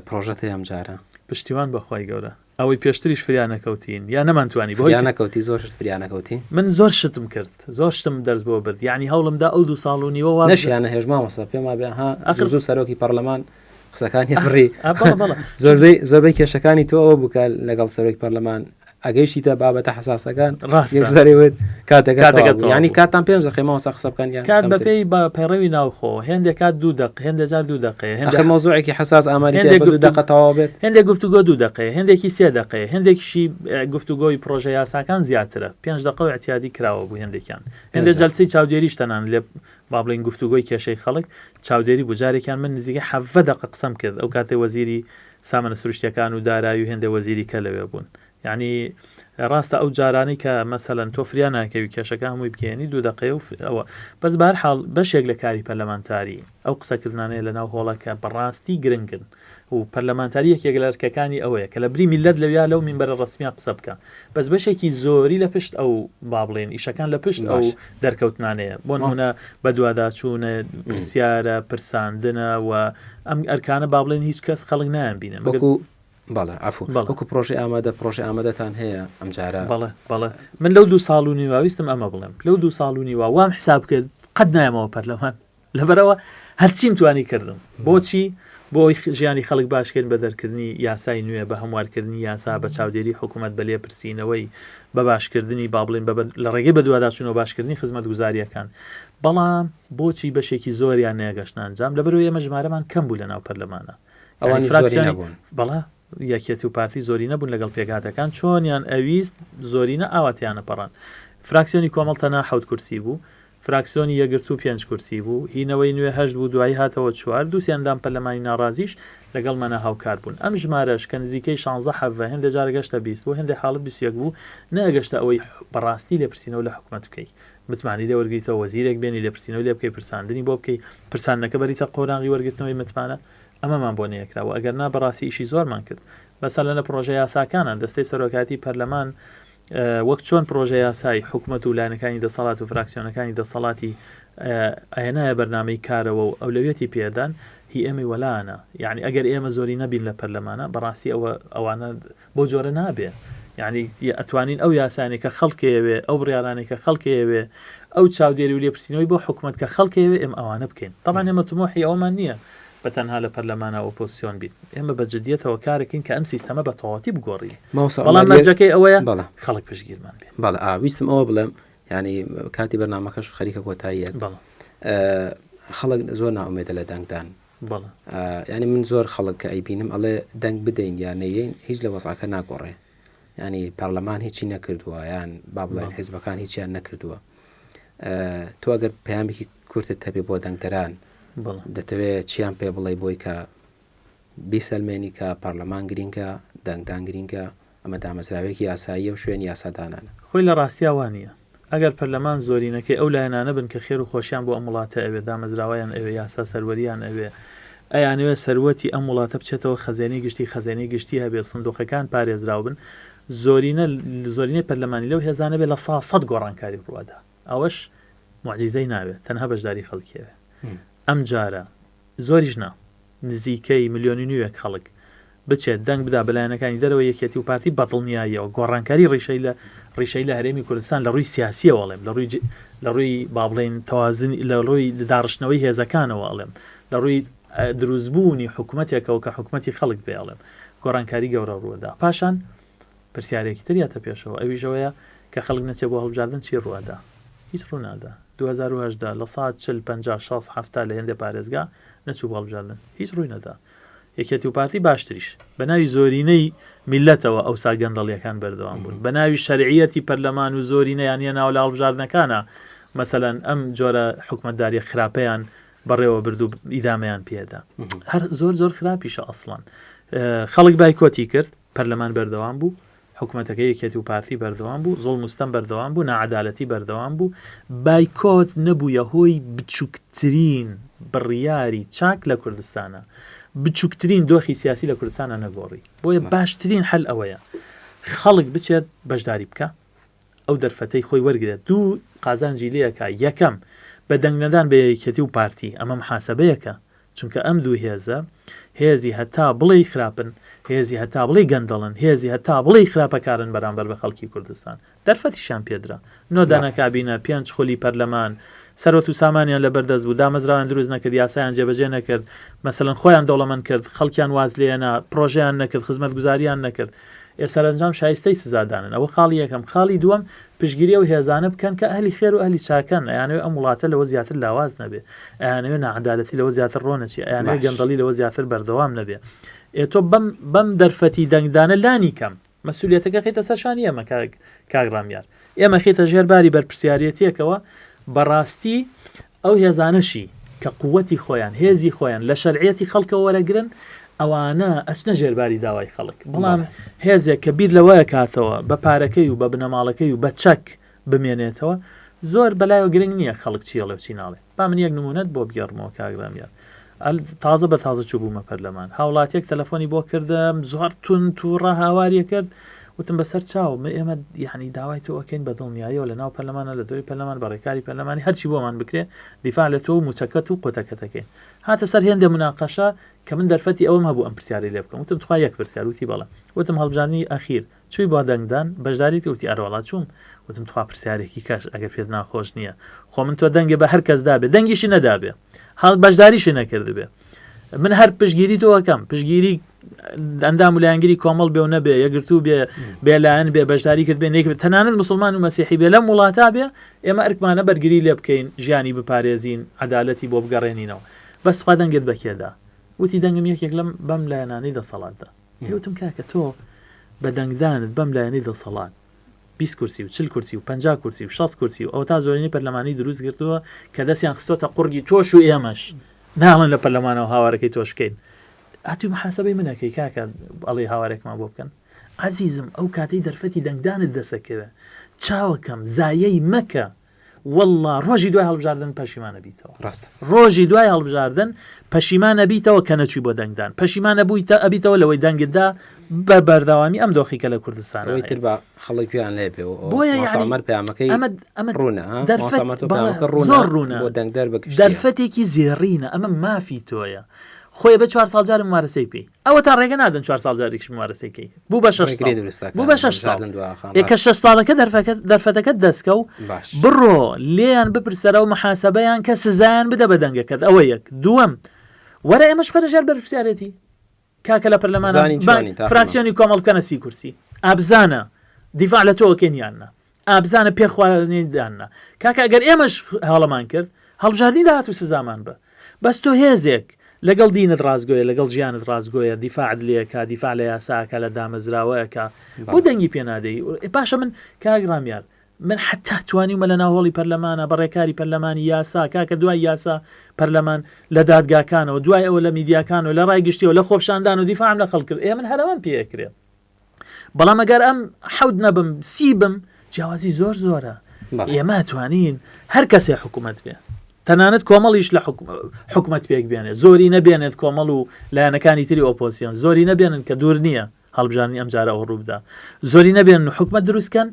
[SPEAKER 1] پرۆژەت هەیە ئەم جارە؟
[SPEAKER 2] پشتیوان بەخوای گەورە ئەوەی پێشتریش فریا نەکەوتین یا نەمانتوانی
[SPEAKER 1] بۆی نەکەوتی زۆر شت فریا نەکەوتی
[SPEAKER 2] من زۆر شتم کرد زۆر شتم دەرس بۆ برد یعنی هەوڵمدا ئەو دو ساڵ و نیوە وا
[SPEAKER 1] نەشیانە هێژ مامۆستا پێم وابێ ها ئەخر زوو سەرۆکی پەرلەمان قسەکانی بڕی زۆربەی زۆربەی کێشەکانی تۆ ئەوە بوو کە لەگەڵ سەرۆکی پەرلەمان. ئەگەیشتیتە بابەتە حەساسەکان
[SPEAKER 2] ڕاستە.
[SPEAKER 1] یەکسەر وت کاتەکە
[SPEAKER 2] کاتەکە
[SPEAKER 1] تەواو بوو.
[SPEAKER 2] تەواو
[SPEAKER 1] یانی
[SPEAKER 2] بوو.
[SPEAKER 1] کاتتان پێنج دەقەیە مامۆستا قسە بکەن یان
[SPEAKER 2] کات
[SPEAKER 1] کەمتر؟
[SPEAKER 2] بەپێی بە پەیڕەوی ناوخۆ هێندێک کات دوو دەق هێندێ جار دوو دەقەیە هێندێ
[SPEAKER 1] ئەخر مەوزوعێکی حەساس ئامادەی
[SPEAKER 2] هێندێک
[SPEAKER 1] بە دوو
[SPEAKER 2] گفتو
[SPEAKER 1] دەقە تەواو بێت؟
[SPEAKER 2] هێندێک گفتوگۆ دوو دەقەیە هێندێکی سێ دەقەیە هێندێکیشی گفتوگۆی پڕۆژە یاساکان زیاترە پێنج دەقە و ئیعتیادی کراوە بوو هێندێکیان
[SPEAKER 1] پێنج
[SPEAKER 2] هێندێ
[SPEAKER 1] دەقە.
[SPEAKER 2] جەلسەی چاودێریش تەنانەت لێ با بڵێین گفتوگۆی کێشەی خەڵک چاودێری بوو جارێکیان من نزیکەی حەڤە دەقە قسەم کرد ئەو کاتەی وەزیری سامانە سروشتیەکان و دارایی و هێندێ وەزیری کە لەوێ بوون یانی ڕاستە ئەو جارانەی کە مەسەلەن تۆ فریا ناکەوی کێشەکە هەمووی بگەیەنی دوو دەقەیە و ئەوە بەس بەهەر حاڵ بەشێک لە کاری پەرلەمانتاری ئەو قسەکردنانەیە لەناو هۆڵەکە بەڕاستی گرنگن و پەرلەمانتاری یەکێک لە ئەرکەکانی ئەوەیە کە لە بری میللەت لەویا لەو مینبەرە ڕەسمیە قسە بکە بەس بەشێکی زۆری لە پشت ئەو با بڵێن ئیشەکان لە پشت ئەو
[SPEAKER 1] باش
[SPEAKER 2] دەرکەوتنانەیە بۆ نمونە بەدواداچوونە پرسیارە پرساندنە و ئەم ئەرکانە با بڵێن هیچ کەس خەڵک نایان بینێ مەگەر
[SPEAKER 1] وەکو بەڵێ عەفو
[SPEAKER 2] بەڵێ.
[SPEAKER 1] وەکو پرۆژەی ئامادە پرۆژەی ئامادەتان هەیە ئەمجارە؟
[SPEAKER 2] بەڵێ بەڵێ من لەو دوو ساڵ و نیوە ویستم ئەمە بڵێم لەو دوو ساڵ و نیوە وام حساب کرد قەت نایەمەوە پەرلەمان لەبەرئەوە هەرچیم توانی کردم بۆچی بۆ ئەوەی ژیانی خەڵک باش کەین بە دەرکردنی یاسای نوێ بە هەموارکردنی یاسا بە چاودێری حکوومەت بە لێپرسینەوەی بە باشکردنی با بڵێین بە لە ڕێگەی بەدواداچوونەوە باشکردنی خزمەتگوزارییەکان بەڵام بۆچی بەشێکی زۆریان نەگەشتنە ئەنجام لەبەرئەوەی ئێمە ژمارەمان کەم بوو لەناو پەرلەمانە یانی
[SPEAKER 1] ئەوانیش زۆری
[SPEAKER 2] فراکسیۆنی
[SPEAKER 1] نەبوون.
[SPEAKER 2] بەڵێ یەکێتی و پارتی زۆرینە بوون لەگەڵ پێکهاتەکان چۆنیان ئەویست زۆرینە ئاوا تیانەپەڕان فراکسیۆنی کۆمەڵ تەنها حەوت کورسی بوو فراکسیۆنی یەکگرتوو پێنج کورسی بوو، هی نەوەی نوێ هەشت بوو، دوایی هاتەوە چوار، دوو سێ ئەندام پەرلەمانی ناڕازیش لەگەڵمانا هاوکار بوون. ئەم ژمارەش کە نزیکەی شانزە حەڤە، هێندێ جار گەشتە 20، بۆ هێندێ حاڵەت 21 بوو، نەئەگەشتە ئەوەی بەڕاستی لێپرسینەوە لە حکومەت بکەی، متمانەی لێ وەرگریتەوە، وەزیرێک بێنی لێپرسینەوەی لێ بکەی، پرساندنی بۆ بکەی، پرساندنەکە بەریتە قۆناغی وەرگرتنەوەی متمانە، ئەمەمان بۆ نەکرا و ئەگەرنا بەڕاستی ئیشی زۆرمان کرد. مەسەلەن لە پڕۆژە یاساکانا دەستەی سەرۆکایەتی پەرلەمان وەک چۆن پڕۆژە یاسای حکومەت و لایەنەکانی دەسەڵات و فراکسیۆنەکانی دەسەڵاتی ئەهێنایە بەرنامەی کارەوە و ئەولەویەتی پێدان هی ئێمەی وەلانە یعنی ئەگەر ئێمە زۆری نەبین لە پەرلەمانە بەڕاستی ئەوە ئەوانە بۆ جۆرە نابێ یعنی ئەتوانین ئەو یاسانێک کە خەڵکەوێ ئەو بڕیارانێک کە خەڵکەوێ ئەو چاودێری و لێپرسینەوەی بۆ حکومەت کە خەڵکەوێ ئێمە ئەوانە بکەین طبعا ئێمە تموحی ئەومان نییە بە تەنها لە پەرلەمانا ئۆپۆزسیۆن بین، ئێمە بە جدیەتەوە کارەکەین کە ئەم سیستەمە بە تەواوەتی بگۆڕین،
[SPEAKER 1] مامۆستا
[SPEAKER 2] بەڵام
[SPEAKER 1] عومەر یەک
[SPEAKER 2] مەرجەکەی ئەوەیە
[SPEAKER 1] بەڵێ
[SPEAKER 2] خەڵک پشتگیرمان بێ.
[SPEAKER 1] بەڵێ ئا ویستم ئەوە بڵێم یانی کاتی بەرنامەکەش خەریکە کۆتاییەت
[SPEAKER 2] بەڵێ.
[SPEAKER 1] خەڵک زۆر نائومێدە لە دەنگدان
[SPEAKER 2] بەڵێ.
[SPEAKER 1] یانی من زۆر خەڵک کە ئەیبینم ئەڵێ دەنگ بدەین یا نەیەین هیچ لە وەزعەکە ناگۆڕێ یانی پەرلەمان هیچی نەکردووە یان با بڵێن حیزبەکان هیچیان نەکردووە تۆ ئەگەر پەیامێکی کورتت هەبێ بۆ دەنگدەران دەتەوێت چیان پێ بڵێ بۆی کە بیسەلمێنی کە پەرلەمان گرینگە دەنگدان گرینگە ئەمە دامەزراوێکی یاساییە و شوێنی یاسادانانە.
[SPEAKER 2] خۆی لە ڕاستیا وا نییە. ئەگەر پەرلەمان زۆرینەکەی ئەو لایەنانە بن کە خێر و خۆشیان بۆ ئەم وڵاتە ئەوێ، دامەزراوەیان ئەوێ، یاسا سەروەرییان ئەوێ، ئەیانەوێ سەروەتی ئەم وڵاتە بچێتەوە خەزێنەی گشتی، خەزێنەی گشتی هەبێ، سندوقەکان پارێزراو بن، زۆرینە زۆرینەی پەرلەمانی لەو هێزانە بێ 100% گۆڕانکاری ڕووئەدا. ئەوەش موعجیزەی ناوێ، تەنها بەشداری خەڵکی ئەوێ. ئەمجارە زۆریش نا، نزیکەی ملیۆن و نیوێک خەڵک بچێت دەنگ بدا بە لایەنەکانی دەرەوەی یەکێتی و پارتی بەدڵنیاییەوە گۆڕانکاری ڕیشەی لە ڕیشەی لە هەرێمی کوردستان لە ڕووی سیاسیەوە ئەڵێم لە ڕووی لە ڕووی با بڵێین تەوازنی لە ڕووی داڕشتنەوەی هێزەکانەوە ئەڵێم لە ڕووی دروستبوونی حکومەتێکەوە کە حکومەتی خەڵک بێ ئەڵێم گۆڕانکاری گەورە ڕووەدا پاشان پرسیارێکی تر یاتە پێشەوە ئەویش ئەوەیە کە خەڵک نەچێ بۆ هەڵبژاردن چی ڕووئەدا؟ هیچ ڕوونادا. 2018 40 50 60 70 لە هێندێ پارێزگا نەچوو بۆ هەڵبژاردن. هیچ ڕووی نەدا. یەکێتی و پارتی باشتریش. بە ناوی زۆرینەی میللەتەوە ئەوسا گەندەڵیەکان بەردەوام بوون. بە ناوی شەرعیەتی پەرلەمان و زۆرینەیان هێناوە لە هەڵبژاردنەکانا مەسەلەن ئەم جۆرە حکومەتداریە خراپەیان بەڕێوە برد و ئیدامەیان پێدا. هەر زۆر زۆر خراپیشە ئەسڵەن. خەڵک بایکۆتی کرد. پەرلەمان بەردەوام بوو، حکومەتەکەی یەکێتی و پارتی بەردەوام بوو، زوڵم و ستەم بەردەوام بوو، ناعەدالەتی بەردەوام بوو، بایکۆت نەبوویە هۆی بچوکترین بڕیاری چاک لە کوردستانا، بچوکترین دۆخی سیاسی لە کوردستانا نەگۆڕی، بۆیە باشترین حەل ئەوەیە خەڵک بچێت بەشداری بکا، ئەو دەرفەتەی خۆی وەرگرێت، دوو قازانجی لێ ئەکا، یەکەم، بە دەنگنەدان بە یەکێتی و پارتی، ئەمە محاسەبەیەکە، چونکە ئەم دوو هێزە هێزی هەتا بڵێی خراپن، هێزی هەتا بڵێی گەندەڵن، هێزی هەتا بڵێی خراپەکارن بەرامبەر بە خەڵکی کوردستان. دەرفەتیشیان پێدرا. نۆ دانە کابینە، پێنج خولی پەرلەمان، سەروەت و سامانیان لەبەر دەست بوو، دامەزراوەیان دروست نەکرد، یاسایان جێبەجێ نەکرد، مەسەلەن خۆیان دەوڵەمەند کرد، خەڵکیان واز لێ هێنا، پڕۆژەیان نەکرد، خزمەتگوزارییان نەکرد. ئێ سەرەنجام شایستەی سزادانن ئەوە خاڵی یەکەم خاڵی دووەم پشتگیری ئەو هێزانە بکەن کە ئەهلی خێر و ئەهلی چاکەن ئەیانەوێ ئەم وڵاتە لەوە زیاتر لاواز نەبێ ئەیانەوێ ناعەدالەتی لەوە زیاتر ڕۆنەچێ ئەیانەوێ
[SPEAKER 1] باش.
[SPEAKER 2] گەندەڵی لەوە زیاتر بەردەوام نەبێ ئێ تۆ بەم بەم دەرفەتی دەنگدانە لانی کەم مەسولیەتەکە خەیتە سەر شانی ئێمە کاک کاک ڕامیار ئێمە خیتە ژێر باری بەرپرسیارێتیەکەوە بەڕاستی ئەو هێزانەشی کە قوتی خۆیان هێزی خۆیان لە شەرعیەتی خەڵکەوە وەرەگرن ئەوانە ئەچنە ژێرباری داوای خەڵک بەڵام هێزێک کە بیر لەوە کاتەوە بە پارەکەی و بە بنەماڵەکەی و بە چەک بمێنێتەوە زۆر بەلایەوە گرنگ نییە خەڵک چیەڵێ و چی ناڵێ با من یەک نمونەت بۆ بگێڕمەوە کاک ڕامیار تازە بە تازە چوو بوومە پەرلەمان هاوڵاتیەک تەلەفۆنی بۆ کردم زۆر تون تووڕە هاواریە کرد وتم بەسەر چاو من ئێمە یعنی داوای تۆ ئەکەین بە دڵنیاییەوە لە ناو پەرلەمانە لە دەوری پەرلەمان بە ڕێکاری پەرلەمانی هەرچی بۆمان بکرێ دیفاع لە تۆ و موچەکەت و قۆتەکەتەکەین هاتە سەر هێندێ مناقەشە کە من دەرفەتی ئەوەم هەبوو ئەم پرسیارەی لێ بکەم وتم تخوا یەک پرسیار وتی بەڵێ وتم هەڵبژاردنی ئەخیر چووی بۆ دەنگدان بەشداریت وتی ئەرەوەڵا چووم وتم تخوا پرسیارێکی کەش ئەگەر پێت ناخۆش نییە خۆ من تۆ دەنگێ بە هەر کەس دابێ دەنگیشی نەدابێ هەڵ بەشداریشی نەکردبێ من هەر پشگیری تۆ ئەکەم پشگیری ئەندام و لایەنگری کۆمەڵ بێ و نەبێ یەگرتوو بێ بێلایەن بێ بەشداری کرد بێ نێک تەنانەت مسلمان و مەسیحی بێ لەم وڵاتا بێ ئێمە ئەرکمانە بەرگری لێ بکەین ژیانی بپارێزین عەدالەتی بۆ بگەڕێنینەوە بەس تخوا دەنگت بەکێدا وتی دەنگم یەکێک لەم بەم لایەنانەی دەسەڵاتدا وتم کاکە تۆ بە دەنگدانت بەم لایەنەی دەسەڵات 20 کورسی و 40 کورسی و 50 کورسی و 60 کورسی و ئەوتا زۆرینەی پەرلەمانی دروست کردووە کە دەستیان خستۆتە قوڕگی تۆش و ئێمەش ناڵێن لە پەرلەمانەوە هاوارەکەی تۆش بکەین هاتووی محاسبەی من ئەکەی کاکە ئەڵێی هاوارێکمان بۆ بکەن عەزیزم ئەو کاتەی دەرفەتی دەنگدانت دەسەکەوێ چاوەکەم زایەی مەکە واللە ڕۆژی دوای هەڵبژاردن پەشیمان ئەبیتەوە
[SPEAKER 1] ڕاستە
[SPEAKER 2] ڕۆژی دوای هەڵبژاردن پەشیمان ئەبیتەوە کە نەچووی بۆ دەنگدان پەشیمان ئەبوویتە ئەبیتەوە لەوەی دەنگت دا بە بەردەوامی ئەم دۆخی کە لە کوردستان
[SPEAKER 1] ئەوەی تر بە خەڵک گوێیان لێ بێ و
[SPEAKER 2] بۆیە
[SPEAKER 1] مامۆستا
[SPEAKER 2] یعنی
[SPEAKER 1] عومەر پەیامەکەی
[SPEAKER 2] ئەمە ئەمە
[SPEAKER 1] ڕوونە ها؟
[SPEAKER 2] دەرفەت
[SPEAKER 1] مامۆستا عومەر تۆ
[SPEAKER 2] بەڵێ
[SPEAKER 1] پەیامەکە ڕوونە
[SPEAKER 2] زۆر ڕوونە
[SPEAKER 1] بۆ دەنگدەر بە گشتیە
[SPEAKER 2] دەرفەتێکی زێڕینە ئەمە مافی تۆیە خۆی بە چوار ساڵ جارێ ممارەسەی پێی ئەوە تا ڕێگە نادەن چوار ساڵ جارێکیش ممارەسەی کەی بوو بە شەش
[SPEAKER 1] ڕێگری
[SPEAKER 2] ساڵ
[SPEAKER 1] دروست
[SPEAKER 2] بوو
[SPEAKER 1] دەکەن
[SPEAKER 2] بە شەش ساڵ
[SPEAKER 1] هەڵبژاردن دواخان
[SPEAKER 2] ئێ کە
[SPEAKER 1] ڕاست
[SPEAKER 2] شەش ساڵەکە دەرفەکە دەرفەتەکەت دەستکەو
[SPEAKER 1] باش
[SPEAKER 2] بڕۆ لێیان بپرسەرەوە محاسەبەیان کە سزایان بدە بە دەنگەکەت ئەوە یەک دووەم وەرە ئێمەش بخەرە ژێر بەرپرسیارێتی کاکە لە پەرلەمانە
[SPEAKER 1] بزانین
[SPEAKER 2] با
[SPEAKER 1] چۆنی تاقیمان
[SPEAKER 2] فراکسیۆنی کۆمەڵ بکەنە سی کورسی ئابزانە دیفاع لە تۆ ئەکەین یان نا ئابزانە پێ خوارێن یان نا کاکە ئەگەر ئێمەش هەڵەمان کرد هەڵبژاردنی داهاتوو سزامان بە بەس تۆ هێزێک لەگەڵ دینت ڕاستگۆیە لەگەڵ ژیانت ڕاستگۆیە دیفاعت لێکا دیفاع لە یاساکە لە دامەزراوەکە بۆ
[SPEAKER 1] بەڵێ
[SPEAKER 2] دەنگی پێ نادەی باشە من کاک ڕامیار من حەتا توانیومە لە ناو هۆڵی پەرلەمانا بە ڕێکاری پەرلەمانی یاسا کاکە دوای یاسا پەرلەمان لە دادگاکانەوە دوای ئەوە لە میدیاکانەوە لە ڕای گشتیەوە لە خۆپشاندان و دیفاعم لە خەڵک کرد ئێ من هەر ئەوەم پێ ئەکرێ بەڵام ئەگەر ئەم حەوت نەبم سی بم جیاوازی زۆر زۆرە ئێمە توانین هەر کەسێ حکوومەت بێ تەنانەت کۆمەڵیش لە حکومەت پێک بێنێ زۆری نەبێنێت کۆمەڵ و لایەنەکانی تری ئۆپۆزیسیۆن زۆری نەبێنن کە دوور نییە هەڵبژاردنی ئەمجارە ئەوە ڕووبدا زۆری نەبێن و حکومەت دروست کەن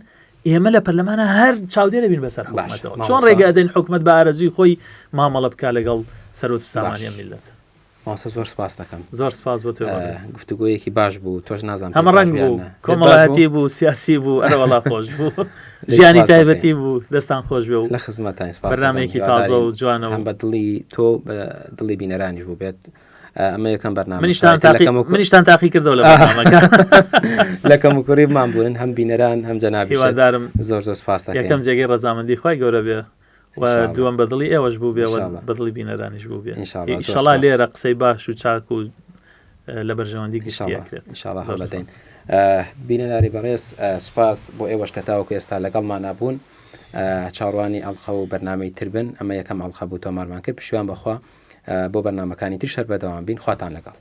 [SPEAKER 2] ئێمە لە پەرلەمانە هەر چاودێرە بین بەسەر حکومەتەوە چۆن ڕێگە ئەدەین حکومەت بە ئارەزووی خۆی مامەڵە بکا لەگەڵ سەرۆت و سامانی ئەم میللەت.
[SPEAKER 1] مامۆستا زۆر سپاس دەکەم.
[SPEAKER 2] زۆر سپاس بۆ تۆ بەڕێز.
[SPEAKER 1] گفتوگۆیەکی باش بوو تۆش نازانم
[SPEAKER 2] هەمە ڕەنگ بوو کۆمەڵایەتی بوو سیاسی بوو ئەرەوەڵا خۆش بوو ژیانی تایبەتی بوو دەستان خۆش بێ و
[SPEAKER 1] لە خزمەتان سپاس
[SPEAKER 2] بەرنامەیەکی تازە و جوانە
[SPEAKER 1] و هەم بە دڵی تۆ بە دڵی بینەرانیش بوو بێت. ئەمە یەکەم بەرنامە
[SPEAKER 2] منیشتان تاقی منیشتان تاقی کردەوە لە بەرنامەکە
[SPEAKER 1] لە کەموکوڕی بمان بوون هەم بینەران هەم جەنابی
[SPEAKER 2] هیوادارم
[SPEAKER 1] زۆر زۆر سپاس دەکەین
[SPEAKER 2] یەکەم جێگەی ڕەزامەندی خوای گەورە بێ و
[SPEAKER 1] ئینشاءاللە.
[SPEAKER 2] دووەم بە دڵی ئێوەش بوو بێ و
[SPEAKER 1] ئینشاءاللە.
[SPEAKER 2] بە دڵی بینەرانیش بوو بێ
[SPEAKER 1] ئینشاءاللە. زۆر
[SPEAKER 2] ئیشەڵا
[SPEAKER 1] سپاس.
[SPEAKER 2] لێرە قسەی باش و چاک و لە بەرژەوەندی گشتی
[SPEAKER 1] ئینشاءاللە.
[SPEAKER 2] ئەکرێت
[SPEAKER 1] ئینشاءاللە
[SPEAKER 2] زۆر
[SPEAKER 1] هەوڵەدەین.
[SPEAKER 2] سپاس.
[SPEAKER 1] بینەرانی بەڕێز سوپاس بۆ ئێوەش کە تاوەکو ئێستا لەگەڵمانا بوون. چاوەڕوانی ئەڵقە و بەرنامەی تر بن. ئەمە یەکەم ئەڵقە بوو تۆمارمان کرد. پشتیوان بەخوا بۆ بەرنامەکانی تریش هەر بەردەوام بین. خواتان لەگەڵ.